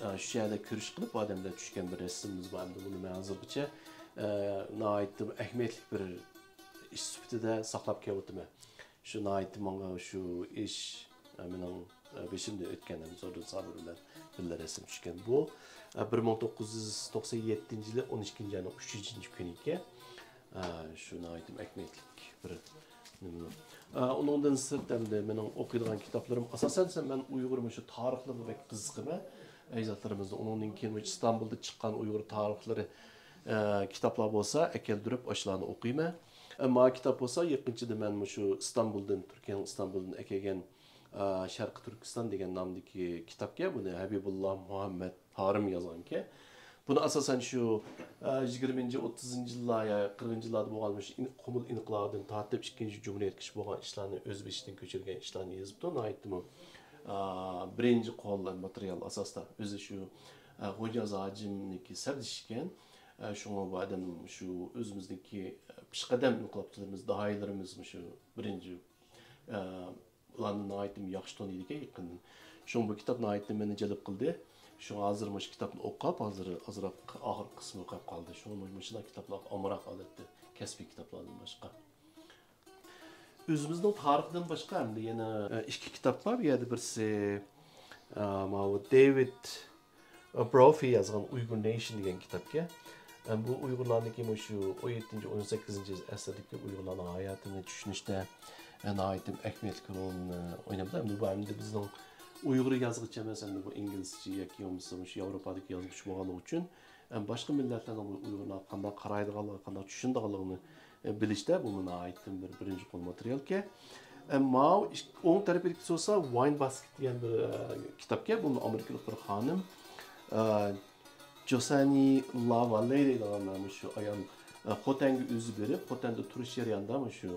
ئە، شۇ يەردە كۆرۈش قىلىپ، بۇ ئادەمدە چۈشكەن بىر رەسىمىمىز بار. ئەمدى بۇنى مەن ھازىرغىچە، ئە، ناھايىتى ئەھمىيەتلىك بىر ئىش سۈپىتىدە ساقلاپ كېلىۋاتىمەن. شۇ ناھايىتى ماڭا شۇ ئىش، ئە، مېنىڭ، ئە، بېشىمدىن ئۆتكەن، ھەم زوردۇن سابىر بىلەن بىللە رەسىم چۈشكەن. بۇ، ئە، بىر مىڭ توققۇز يۈز توقسان يەتتىنچى يىلى ئون ئىككىنچى ئاينىڭ ئۈچىنچى كۈنى ئىكەن. ئە، شۇ ناھايىتى ئەھمىيەتلىك بىر نېمە. ئە، ئۇنىڭدىن سىرت ئەمدى مېنىڭ ئوقۇيدىغان كىتابلىرىم، ئاساسەن، مەن ئۇيغۇر مۇشۇ تارىخلىرىغا بەك قىزىقىمەن، ئەجدادلىرىمىزنىڭ. ئۇنىڭدىن كېيىن مۇشۇ ئىستانبۇلدا چىققان ئۇيغۇر تارىخلىرى، ئە، كىتابلار بولسا ئەكەلدۈرۈپ ئاشۇلارنى ئوقۇيمەن. ئە، ماۋۇ كىتاب بولسا يېقىنچىدا مەن مۇشۇ ئىستانبۇلدىن، تۈركىيەنىڭ ئىستانبۇلدىن ئەكەلگەن، ئە، شەرقىي تۈركىستان دېگەن نامدىكى كىتابكەن. بۇنى ھەبىبۇللا مۇھەممەد تارىم يازغانكەن. بۇنى ئاساسەن شۇ، ئە، يىگىرمىنچى، ئوتتۇزىنچى يىللار يا قىرىقىنچى يىللاردا بولغان مۇشۇ ئىن-، قۇمۇل ئىنقىلابىدىن تارتىپ ئىككىنچى جۇمھۇرىيەتكىچە بولغان ئىشلارنى ئۆز بېشىدىن كۆچۈرگەن ئىشلارنى يېزىپتۇ. ناھايىتىمۇ، ئە، بىرىنچى قول ماتېرىيال ئاساستا. ئۆزى شۇ، ئە، غوجاز ھاجىمنىڭكى سەردىشى ئىكەن. ئە، شۇڭا بۇ ئادەم شۇ ئۆزىمىزنىڭكى، ئە، پېشقەدەم ئىنقىلابچىلىرىمىز، داھىيلىرىمىز مۇشۇ بىرىنچى، ئە، ئۇلارنى ناھايىتى ياخشى تونۇيدىكەن يېقىندىن. شۇڭا بۇ كىتاب ناھايىتى مېنى جەلپ قىلدى. شۇڭا ھازىر مۇشۇ كىتابنى ئوقۇپ، ھازىر ئازراق ئاخىرقى قىسمى قېلىپ قالدى. شۇڭا مۇشۇنداق كىتابلارغا ئامراق ئادەتتە، كەسپىي كىتابلاردىن باشقا. ئۆزىمىزنىڭ تارىخىدىن باشقا ئەمدى يەنە، ئە، ئىككى كىتاب بار. بۇ يەردە بىرسى، ئە، ماۋۇ دېۋىد بروفى يازغان ئۇيغۇر نېيشن دېگەن كىتابكەن. ئە، بۇ ئۇيغۇرلارنىڭكى مۇشۇ ئون يەتتىنچى، ئون سەككىزىنچى ئەسىردىكى ئۇيغۇرلارنىڭ ھاياتىنى چۈشىنىشتە، ئە، ناھايىتى ئەھمىيەتلىك رولنى ئويناپتۇ. ئەمدى بۇ ئەمدى بىزنىڭ ئۇيغۇر يازغۇچى ئەمەس، ئەمدى بۇ ئىنگلىزچە ياكى بولمىسا مۇشۇ ياۋروپادىكى يازغۇچى بولغانلىقى ئۈچۈن، ئە، باشقا مىللەتلەرنىڭ بۇ ئۇيغۇرلارغا قانداق قارايدىغانلىقى، قانداق چۈشىنىدىغانلىقىنى، ئە، بىلىشتە بۇمۇ ناھايىتى بىر بىرىنچى قول ماتېرىيالكەن. ئە، ماۋۇ ئىك-، ئوڭ تەرىپىدىكىسى بولسا ۋاين باسكېت دېگەن بىر، ئە، كىتابكەن. بۇمۇ ئامېرىكىلىق بىر خانىم، ئە، جوسانى لاۋالې دەيدىغان مۇشۇ ئايال، ئە، خوتەنگە ئۆزى بېرىپ، خوتەندە تۇرۇش جەريانىدا مۇشۇ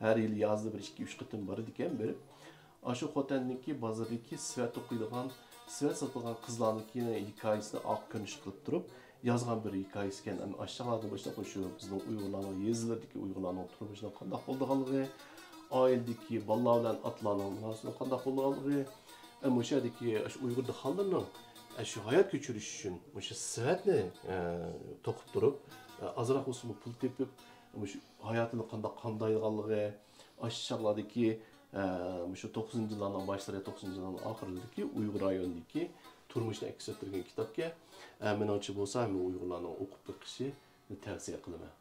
ھەر يىلى يازدا بىر ئىككى، ئۈچ قېتىم بارىدىكەن بېرىپ. ئاشۇ خوتەندىكى بازاردىكى سېۋەت توقۇيدىغان، سېۋەت ساتىدىغان قىزلارنىڭكى ھېكايىسىنى ئاق كۆرۈنۈش قىلىپ تۇرۇپ يازغان بىر ھېكايىسىكەن. ئەمما ئاشۇ چاغلاردىن باشلاپ مۇشۇ بىزنىڭ ئۇيغۇرلارنىڭ يېزىلىرىدىكى ئۇيغۇرلارنىڭ تۇرمۇشىنىڭ قانداق بولىدىغانلىقى، ئائىلىدىكى بالىلار بىلەن ئاتىلارنىڭ مۇناسىۋىتىنىڭ قانداق بولىدىغانلىقى، ئە، مۇشۇ يەردىكى ئاشۇ ئۇيغۇر دېھقانلىرىنىڭ، ئە، شۇ ھايات كۆچۈرۈش ئۈچۈن مۇشۇ سېۋەتنى، ئە، توقۇپ تۇرۇپ، ئە، ئازراق بولسىمۇ پۇل تېپىپ، مۇشۇ ھاياتىنى قانداق قامدايدىغانلىقى، ئاشۇ چاغلاردىكى، ئە، مۇشۇ توقسىنىنچى يىللارنىڭ باشلىرى، توقسىنىنچى يىللارنىڭ ئاخىرلىرىدىكى ئۇيغۇر رايونىدىكى تۇرمۇشنى ئەكس ئەتتۈرگەن كىتابكەن. ئە، مېنىڭچە بولسا ھەممە ئۇيغۇرلارنىڭ ئوقۇپ بېقىشىنى تەۋسىيە قىلىمەن.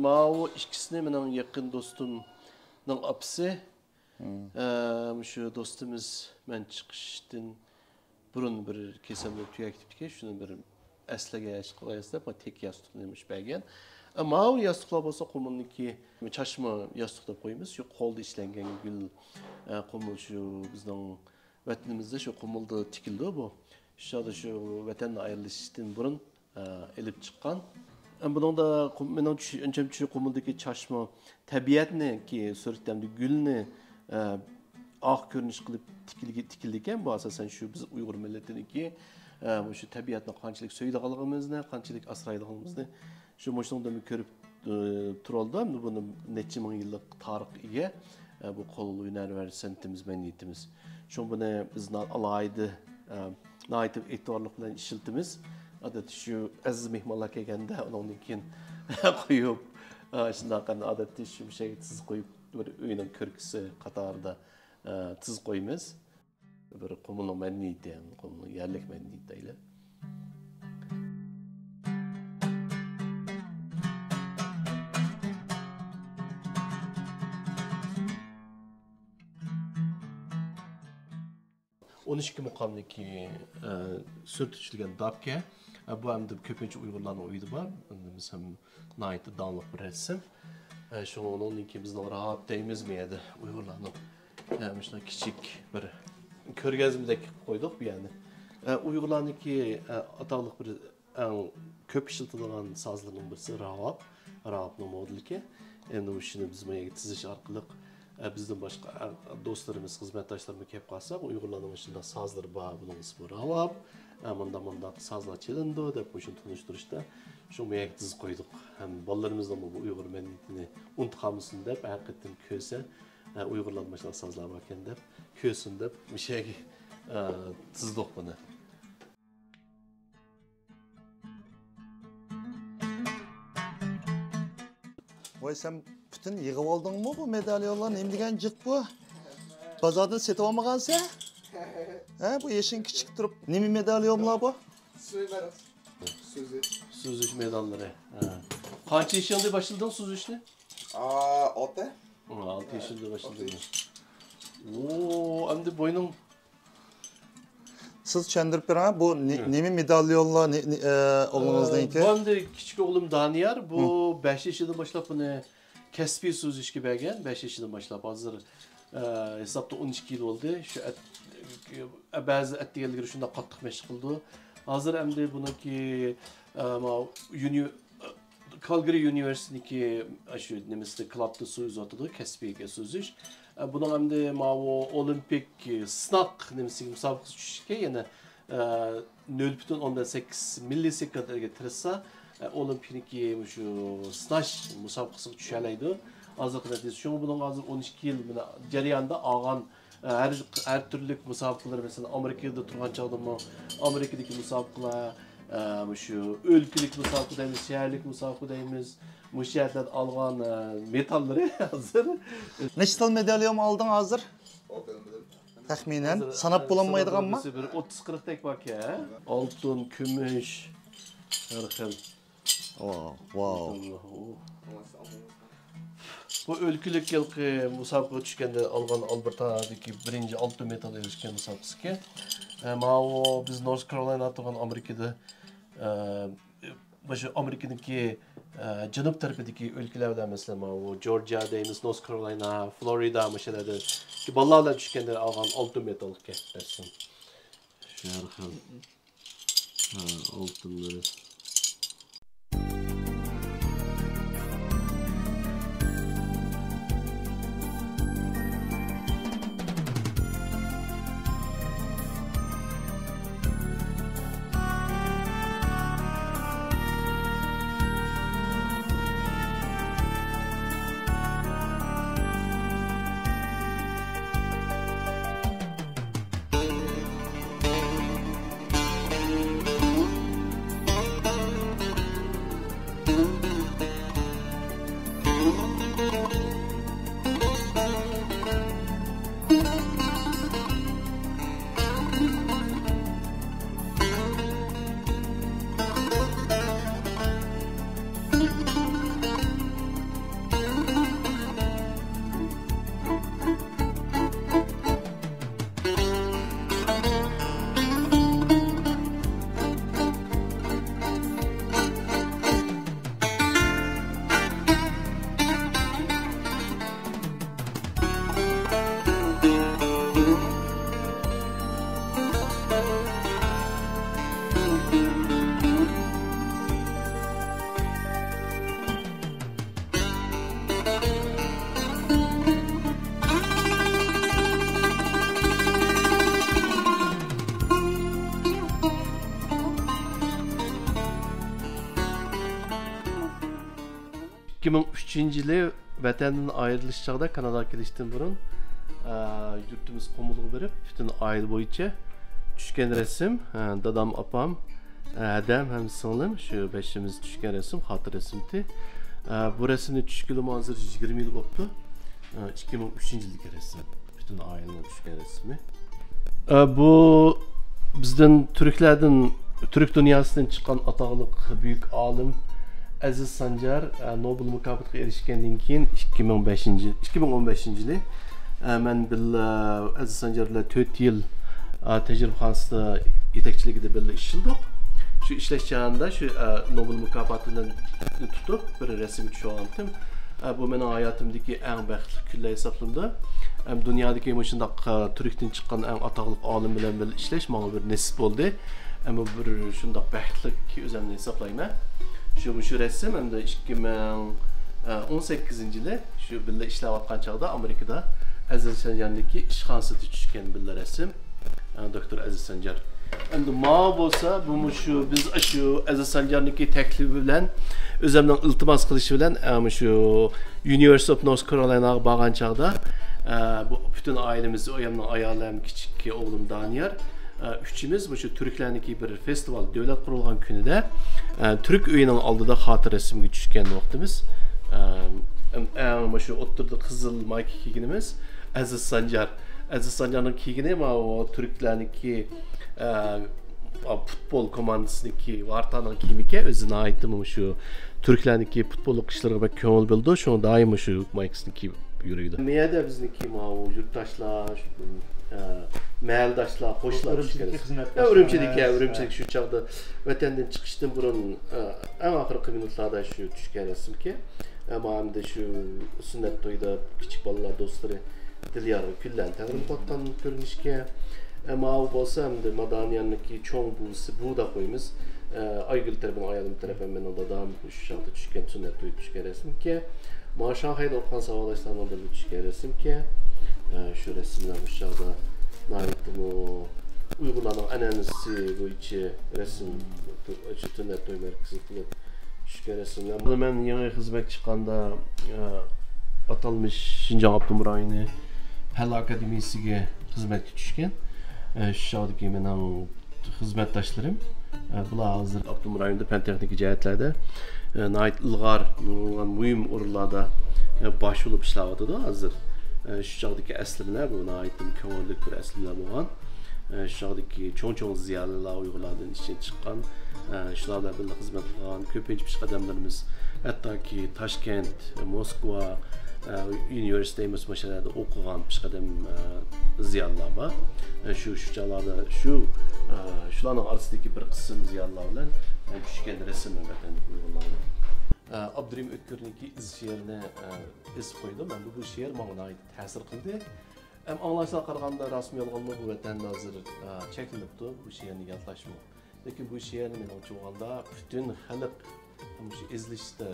ماۋۇ ئىككىسىنى مېنىڭ يېقىن دوستۇمنىڭ ئاپىسى. ئە، مۇشۇ دوستىمىز مەن چىقىشتىن بۇرۇن بىر كېسەللىك تۈگەپ كېتىپتىكەن، شۇنى بىر ئەسلىگەچ قىلايسىز دەپ، تەك ياستۇقنى مۇشۇ بەرگەن. ئە، ماۋۇ ياستۇقلار بولسا قۇمۇلنىڭكى چاچما ياستۇق دەپ قويىمىز. شۇ قولدا ئىشلەنگەن گۈل، ئە، قۇمۇل شۇ بىزنىڭ ۋەتىنىمىزدە شۇ قۇمۇلدا تىكىلىدۇ بۇ. شۇ چاغدا شۇ ۋەتەندىن ئايرىلىشتىن بۇرۇن ئېلىپ چىققان. بۇنىڭدا قۇم-، مېنىڭ چۈش-، ئەنچە چۈشى قۇمۇلدىكى چاچما تەبىئەتنىكى سۈرىتى ھەمدە گۈلنى، ئە، ئاق كۆرۈنۈش قىلىپ تىكىلگە-، تىكىلىدىكەن. بۇ ئاساسەن شۇ بىز ئۇيغۇر مىللىتىنىڭكى، ئە، مۇشۇ تەبىئەتنى قانچىلىك سۆيىدىغانلىقىمىزنى، قانچىلىك ئاسرايدىغانلىقىمىزنى شۇ مۇشۇنىڭدىن كۆرۈپ، ئە، تۇرالىدۇ. ھەمدە بۇنى نەچچە مىڭ يىللىق تارىخقا ئىگە، ئە، بۇ قول ھۈنەر ۋە سەنئىتىمىز، مەدەنىيىتىمىز. شۇڭا بۇنى بىز نا-، ئالاھىدە، ئە، ناھايىتى ئېتىبارلىق بىلەن ئىشلىتىمىز. ئادەتتە شۇ ئەزىز مېھمانلار كەلگەندە ئۇنىڭدىن كېيىن قويۇپ، ئە، شۇنداق ئادەتتە شۇ مۇشۇ يەرگە تىز قويۇپ، بىر ئۆينىڭ كۆركىسى قاتارىدا، ئە، تىز قويىمىز. بىر قۇمۇلنىڭ مەدەنىيىتى، قۇمۇلنىڭ يەرلىك مەدەنىيىتى دەيلى. ئون ئىككى مۇقامدىكى، ئە، سۈرىتى چۈشۈرۈلگەن داپكە. ئە، بۇ ئەمدى كۆپىنچە ئۇيغۇرلارنىڭ ئۆيىدە بار. ئەمدى بىز ھەم ناھايىتى داڭلىق بىر رەسىم. ئە، شۇڭا ئۇنىڭدىن كېيىن بىزنىڭ راۋاب دەيمىز بۇ يەردە ئۇيغۇرلارنىڭ. ئە، مۇشۇنداق كىچىك بىر كۆرگەزمىدەك قىلىپ قويدۇق بۇ يەرنى. ئە، ئۇيغۇرلارنىڭكى، ئە، ئاتاقلىق بىر ئەڭ كۆپ ئىشلىتىدىغان سازلىرىنىڭ بىرسى راۋاب. راۋابنىڭ مودېلىكى. ئەمدى مۇشۇنى بىز بۇ يەرگە تىزىش ئارقىلىق، ئە، بىزدىن باشقا، ئە، دوستلىرىمىز، خىزمەتداشلىرىمۇ كەپ قالسا، ئۇيغۇرلارنىڭ مۇشۇنداق سازلىرى بار، بۇنىڭ ئىسمى راۋاب، ئە، مۇنداق، مۇنداق سازلار چېلىنىدۇ دەپ مۇشۇنى تونۇشتۇرۇشتا شۇ بۇ يەرگە تىزىپ قويدۇق. ھەم بالىلىرىمىزنىڭ بۇ ئۇيغۇر مەدەنىيىتىنى ئۇنتۇپ قالمىسۇن دەپ، ھەقىقەتەن كۆرسە، ئە، ئۇيغۇرلاردا مۇشۇنداق سازلار باركەن دەپ، كۆرسۇن دەپ مۇشۇ يەرگە، ئە، تىزدۇق بۇنى. ۋاي، سەن پۈتۈن يىغىۋالدىڭمۇ بۇ مېداليونلارنى؟ نېمە دېگەن جىق بۇ؟ بازاردىن سېتىۋالمىغانسەن؟ ھە، بۇ يېشىڭ كىچىك تۇرۇپ. نېمە مېداليونلار بۇ؟ سۈزۈش. سۈزۈش مېداللىرى. ھە. قانچە يېشىڭدا باشلىدىڭ سۈزۈشنى؟ ئا، ئالتە. ھە، ئالتە يېشىڭدا باشلىدىڭ. ئالتە يېش. ئو، ئەمدى بوينۇڭ سىز چۈشەندۈرۈپ بېرىڭ، بۇ نى-، ھە. نېمە مېداليونلار، نى-، نى-، ئە، ئوغلىڭىزنىڭكى؟ ئە، بۇ ئەمدى كىچىك ئوغلۇم دانىيار، بۇ ھە. بەش يېشىدىن باشلاپ بۇنى كەسپىي سۈزۈشكە بەرگەن، بەش يېشىدىن باشلاپ. ھازىر، ئە، ھېسابتا ئون ئىككى يىل بولدى. شۇ ئەت-، ئە، بەزى ئەتىگەنلىرى شۇنداق قاتتىق مەشىق قىلىدۇ. ھازىر ئەمدى بۇنىڭكى، ئە، ماۋۇ يۇنى-، كالگىرى ئۇنىۋېرسىتېتىنىڭكى شۇ نېمىسىدە، كلابتا سۇ ئۈزۈۋاتىدۇ، كەسپىي سۇ ئۈزۈش. ئە، بۇنىڭ ئەمدى ماۋۇ ئولىمپىك سىناق نېمىسىگە، مۇسابىقىسىگە چۈشۈشكە يەنە، ئە، نۆل پۈتۈن ئوندىن سەككىز مىللىسېكۇنتلارغا تىرىشسا، ئە، ئولىمپىكنىڭكى مۇشۇ سىناش مۇسابىقىسىغا چۈشەلەيدۇ. ھازىرقى نەتىجىسى. شۇڭا بۇنىڭ ھازىر ئون ئىككى يىل مانا جەريانىدا ئالغان ھەر، ھەر تۈرلۈك مۇسابىقىلەر، مەسىلەن، ئامېرىكىدا تۇرغان چاغدىمۇ ئامېرىكىدىكى مۇسابىقىلەر، ئە، مۇشۇ ئۆلكىلىك مۇسابىقە دەيمىز، شەھەرلىك مۇسابىقە دەيمىز، مۇشۇ يەردىن ئالغان، ئە، مېداللىرى ھازىر. نەچچە تال مېداليوم ئالدىڭ ھازىر؟ تەخمىنەن ھازىر، ساناپ ئە، بولالمايدىغانمۇ؟ ساناپ بولمىسا بىر ئوتتۇز قىرىقتەك باركەن. ئالتۇن، كۈمۈش، ھەر خىل. ۋاۋ، ۋاۋ. بۇ ئۆلكىلىك ھېلىقى مۇسابىقىگە چۈشكەندە ئالغان ئالبېرتادىكى بىرىنچى ئالتۇن مېدال ئېرىشكەن مۇسابىقىسىكەن. ئە، ماۋۇ بىز نورس كارولىنا تۇرغان ئامېرىكىدا، ئە، مۇشۇ ئامېرىكىنىڭكى، ئە، جەنۇب تەرىپىدىكى ئۆلكىلەر بىلەن، مەسىلەن، ماۋۇ جورجىيا دەيمىز، نورس كارولىنا، فلورىدا، مۇشۇ يەرلەردە بالىلار بىلەن چۈشكەندە ئالغان ئالتۇن مېدال ئىكەن. شۇ ھەر خىل. ھە، ئالتۇنلىرى. ئىككى مىڭ ئۈچىنچى يىلى ۋەتەندىن ئايرىلىش چاغدا، كاناداغا كېلىشتىن بۇرۇن، ئە، يۇرتىمىز قۇمۇلغا بېرىپ، پۈتۈن ئائىلە بويىچە چۈشكەن رەسىم، ئە، دادام، ئاپام، ئە، ھەدەم ھەم سىڭلىم، شۇ بەشىمىز چۈشكەن رەسىم، خاتىرە رەسىمىتى. ئە، بۇ رەسىمنى چۈشكىلىمۇ ھازىر يىگىرمە يىل بوپتۇ. ئە، ئىككى مىڭ ئۈچىنچى يىلدىكى رەسىم. پۈتۈن ئائىلىنىڭ چۈشكەن رەسىمى. ئە، بۇ بىزدىن تۈركلەردىن، تۈرك دۇنياسىدىن چىققان ئاتاقلىق بۈيۈك ئالىم ئەزىز سانجار، ئە، نوبېل مۇكاپاتىغا ئېرىشكەندىن كېيىن ئىككى مىڭ بەشىنچى، ئىككى مىڭ ئون بەشىنچى يىلى، ئە، مەن بىللە ئەزىز سانجار بىلەن تۆت يىل، ئا، تەجرىبىخانىسىدا يېتەكچىلىكىدە بىللە ئىشلىدۇق. شۇ ئىشلەش جەريانىدا شۇ، ئا، نوبېل مۇكاپاتىنى تۇتۇپ بىر رەسىمگە چۈشۈۋالغانتىم. ئا، بۇ مېنىڭ ھاياتىمدىكى ئەڭ بەختلىك كۈنلەر ھېسابلىنىدۇ. ھەم دۇنيادىكى مۇشۇنداق، ئا، تۈركتىن چىققان ئەڭ ئاتاقلىق ئالىم بىلەن بىللە ئىشلەش ماڭا بىر نېسىپ بولدى. ھەم بۇ بىر شۇنداق بەختلىك ئۆزۈمنى ھېسابلايمەن. شۇ، شۇ رەسىم ئەمدى ئىككى مىڭ ئون سەككىزىنچى يىلى شۇ بىللە ئىشلەۋاتقان چاغدا ئامېرىكىدا ئەزىز سانجارنىڭكى ئىشخانىسىدا چۈشكەن بىللە رەسىم. ئە، دوكتور ئەزىز سانجار. ئەمدى ماۋۇ بولسا، بۇمۇ شۇ، بىز شۇ ئەزىز سانجارنىڭكى تەكلىپى بىلەن، ئۆزۈمنىڭ ئىلتىماس قىلىشى بىلەن، ئە، مۇشۇ University of North Carolina'غا بارغان چاغدا، ئە، بۇ پۈتۈن ئائىلىمىز، ئايالىم، كىچىك ئوغلۇم دانىيار، ئە، ئۈچىمىز مۇشۇ تۈركلەرنىڭكى بىر فېستىۋال، دۆلەت قۇرۇلغان كۈنىدە، ئە، تۈرك ئۆيىنىڭ ئالدىدا خاتىرە رەسىمگە چۈشكەن ۋاقتىمىز. ئە، ئەڭ مۇشۇ ئوتتۇرىدا قىزىل مايكا كىيگىنىمىز ئەزىز سانجار. ئەزىز سانجارنىڭ كىيگىنى ماۋۇ تۈركلەرنىڭكى، ئە، پۇتبول كوماندىسىنىڭكى، ۋارتانىڭ كىيىمىكەن. ئۆزى ناھايىتى مۇشۇ تۈركلەرنىڭكى پۇتبوللۇق ئىشلىرىغا بەك كۆڭۈل بۆلىدۇ. شۇڭا دائىم مۇشۇ مايكىسىنى كىيىپ يۈرىدۇ. مەيەدە بىزنىڭكى ماۋۇ يۇرتداشلار، شۇ، ئە، مەھەللىداشلار، قوشنىلار ئۈرۈمچىدىكى چۈشكەن. خىزمەتداشلار. ئە، ئۈرۈمچىدىكى، ئە، ئۈرۈمچىدىكى شۇ چاغدا ۋەتەندىن چىقىشتىن بۇرۇن، ئە، ئەڭ ئاخىرقى مىنۇتلاردا شۇ چۈشكەن رەسىمكەن. ئەمما ئەمدى شۇ سۈننەت تويىدا كىچىك بالىلار دوستلىرى دىليارغا كۈللەرنى تەقدىم قىلىۋاتقان كۆرۈنۈشكە. ئە، ماۋۇ بولسا ئەمدى مادانىياننىڭكى چوڭ بوۋىسى، بوۋا دەپ قويىمىز. ئە، ئايگۈل تەرەپىنىڭ ئايالىم تەرەپ ھەم مېنىڭ دادام شۇ چاغدا چۈشكەن، سۈننەت تويىدا چۈشكەن رەسىمكەن. ماڭا شاڭخەيدە ئوقۇغان ساۋاقداشلارنىڭ بىرىگە چۈشكەن رەسىمكەن. ئە، شۇ رەسىملەر مۇشۇ چاغدا ناھايىتىمۇ ئۇيغۇرلارنىڭ ئەنئەنىسى بويىچە رەسىم، شۇ سۈننەت توي مەرىكىسى قىلىپ چۈشكەن رەسىملەر. مەن يېڭى خىزمەتكە چىققاندا، ئە، ئاتالمىش شىنجاڭ ئاپتونوم رايونى پەن ئاكادېمىيىسىگە خىزمەتكە چۈشكەن. ئە، شۇ چاغدىكى مېنىڭ خىزمەتداشلىرىم، ئە، بۇلار ھازىر ئاپتونوم رايوندا پەن تېخنىكا جەھەتلەردە، ئە، ناھايىتى ئىلغار، نۇرغۇنلىغان مۇھىم ئورۇنلاردا، ئە، باش بولۇپ ئىشلەۋاتىدۇ ھازىر. ئە، شۇ چاغدىكى ئەسلىمىلەر بۇ ناھايىتى كۆڭۈللۈك بىر ئەسلىمىلەر بولغان. ئە، شۇ چاغدىكى چوڭ-چوڭ زىيالىيلار ئۇيغۇرلاردىن ئىشتىن چىققان، ئە، شۇلار بىلەن بىللە خىزمەت قىلغان كۆپىنچە پېشقەدەملىرىمىز، ھەتتاكى تاشكەنت، موسكۋا، ئە، ئۇنىۋېرسىتېتىمىز مۇشۇ يەردە ئوقۇغان پېشقەدەم، ئە، زىيالىيلار بار. ئە، شۇ، شۇ چاغلاردا شۇ، ئە، شۇلارنىڭ ئارىسىدىكى بىر قىسىم زىيالىيلار بىلەن، ئە، چۈشكەن رەسىمىم ۋەتەندىكى ئۇيغۇرلار بىلەن. ئە، ئابدۇرېھىم ئۆتكۈرنىڭكى ئىز شېئىرىنى، ئە، ئېسىپ قويدۇم. ئەمدى بۇ شېئىر ماڭا ناھايىتى تەسىر قىلدى. ھەم ئاڭلاشلارغا قارىغاندا راستمۇ يالغانمۇ بۇ ۋەتەندە ھازىر، ئە، چەكلىنىپتۇ بۇ شېئىرنى يادلاشمۇ. لېكىن بۇ شېئىرنى مېنىڭچە بولغاندا پۈتۈن خەلق مۇشۇ ئېزىلىشتا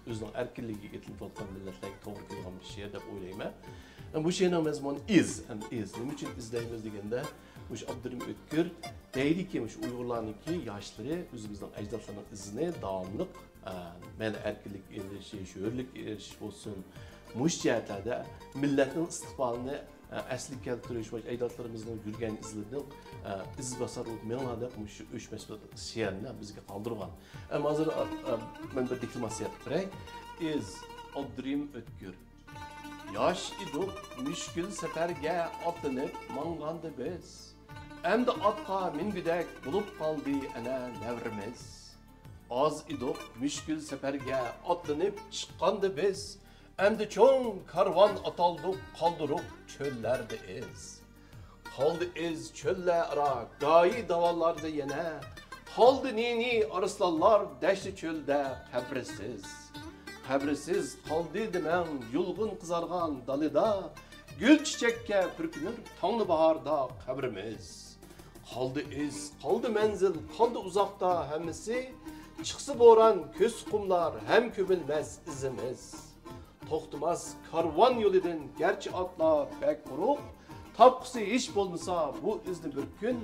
ئۆزىنىڭ ئەركىنلىكىگە ئېتىلىۋاتقان مىللەتلەرگە توغرا كېلىدىغان بىر شېئىر دەپ ئويلايمەن. بۇ شېئىرنىڭ مەزمۇنى ئىز، ئەمدى ئىز. نېمە ئۈچۈن ئىزدەيمىز دېگەندە، مۇشۇ ئابدۇرېھىم ئۆتكۈر دەيدىكى، مۇشۇ ئۇيغۇرلارنىڭكى ياشلىرى ئۆزىمىزنىڭ ئەجدادلىرىنىڭ ئىزىنى داۋاملىق، ئە، مەيلى ئەركىنلىككە ئېرىشىش، ھۆرلۈككە ئېرىشىش بولسۇن، مۇشۇ جەھەتلەردە مىللەتنىڭ ئىستىقبالىنى ئەسلىگە كەلتۈرۈش ۋە ئەجدادلىرىمىزنىڭ يۈرگەن ئىزلىرىدىن، ئە، ئىز باسار بولۇپ مېڭىڭلار دەپ مۇشۇ ئۆچمەس بىر شېئىرنى بىزگە قالدۇرغان. ئەمما ھازىر، ئە، ئە، مەن بىر دېكلاماتسىيە قىلىپ بېرەي. ئىز، ئابدۇرېھىم ئۆتكۈر. ياش ئىدۇق، مۈشكۈل سەپەرگە ئاتلىنىپ ماڭغاندا بىز. ئەمدى ئاتقا مىنگۈدەك بولۇپ قالدى ئەنە نەۋرىمىز. ئاز ئىدۇق، مۈشكۈل سەپەرگە ئاتلىنىپ چىققاندا بىز. ئەمدى چوڭ كارۋان ئاتالدۇق، قالدۇرۇپ چۆللەردە ئىز. قالدى ئىز چۆللەر ئارا، گاھى داۋانلاردا يەنە. قالدى نى-نى ئارسلانلار، دەشتى چۆلدە قەبرىسىز. قەبرىسىز قالدى دېمەڭ، يۇلغۇن قىزارغان دالىدا. گۈل چېچەككە پۈركىنىپ تاڭدا باھاردا قەبرىمىز. قالدى ئىز، قالدى مەنزىل، قالدى ئۇزاقتا ھەممىسى. چىقسا بوران، كۆچسە قۇملار، ھەم كۆمۈلمەس ئىزىمىز. توختىماس كارۋان يولىدىن گەرچە ئاتلار بەك قۇرۇق، تاپقۇسى ھېچ بولمىسا بۇ ئىزنى بىر كۈن،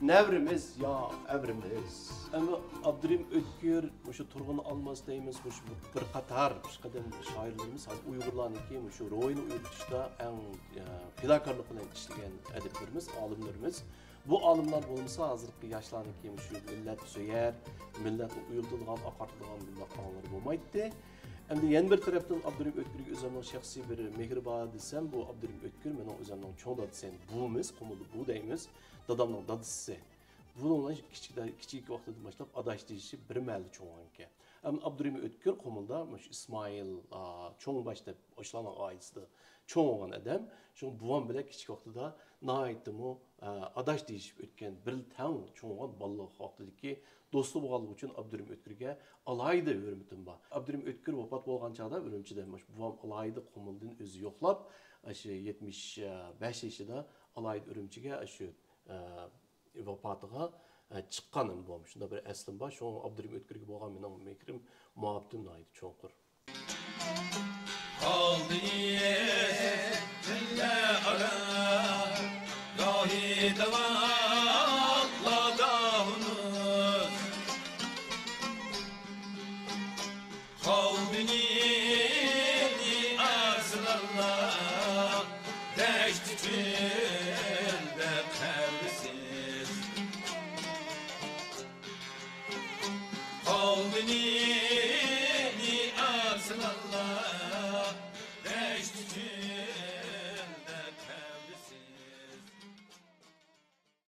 نەۋرىمىز يا ئەۋرىمىز. ئەمما ئابدۇرېھىم ئۆتكۈر مۇشۇ تۇرغۇن ئالماس دەيمىز، مۇشۇ بىر قاتار پېشقەدەم شائىرلىرىمىز، ھازىر ئۇيغۇرلارنىڭكى مۇشۇ روھىنى ئويغىتىشتا ئەڭ، ئە، پىداكارلىق بىلەن ئىشلىگەن ئەدىبلىرىمىز، ئالىملىرىمىز. بۇ ئالىملار بولمىسا، ھازىرقى ياشلارنىڭكى مۇشۇ مىللەت سۆيەر، مىللەتنى ئۇيغۇتىدىغان، ئاقارتىدىغان مۇنداق ئاڭلىرى بولمايتتى. ئەمدى يەنە بىر تەرەپتىن ئابدۇرېھىم ئۆتكۈرگە ئۆزۈمنىڭ شەخسىي بىر مېھرى بار دېسەم، بۇ ئابدۇرېھىم ئۆتكۈر مېنىڭ ئۆزۈمنىڭ چوڭ دادىسى، يەنى بوۋىمىز، قۇمۇلدا بوۋا دەيمىز، دادامنىڭ دادىسى. بۇنىڭ بىلەن كىچىك، كىچىك ۋاقتىدىن باشلاپ ئاداش دېيىشىپ بىر مەھەللىدە چوڭ بولغانىكەن. ئەمدى ئابدۇرېھىم ئۆتكۈر قۇمۇلدا مۇشۇ ئىسمائىل، ئا، چوڭباش دەپ ئاشۇلارنىڭ ئائىلىسىدە چوڭ بولغان ئادەم. شۇڭا بوۋام بىلەن كىچىك ۋاقتىدا ناھايىتىمۇ، ئا، ئاداش دېيىشىپ ئۆتكەن، بىر تەڭ چوڭ بولغان بالىلىق ۋاقتىدىكى دوستى بولغانلىقى ئۈچۈن ئابدۇرېھىم ئۆتكۈرگە ئالاھىدە ھۆرمىتىم بار. ئابدۇرېھىم ئۆتكۈر ۋاپات بولغان چاغدا ئۈرۈمچىدە مۇشۇ بوۋام ئالاھىدە قۇمۇلدىن ئۆزى يوقلاپ، ئاشۇ يەتمىش بەش يېشىدا ئالاھىدە ئۈرۈمچىگە ئاشۇ، ئا، ۋاپاتىغا، ئە، چىققان ئەمدى بولمىش. شۇنداق بىر ئەسلىم بار. شۇڭا ئابدۇرېھىم ئۆتكۈرگە بولغان مېنىڭ مېھرىم، مۇھەببىتىم ناھايىتى چوڭقۇر. قالدى تۈنلەر ئارا، گاھىدا ۋاقلاردا ھۇنۇر. قالدى يېنى ئەسرارلار، دەشتى چۆلدە قەلبىسىز. قالدى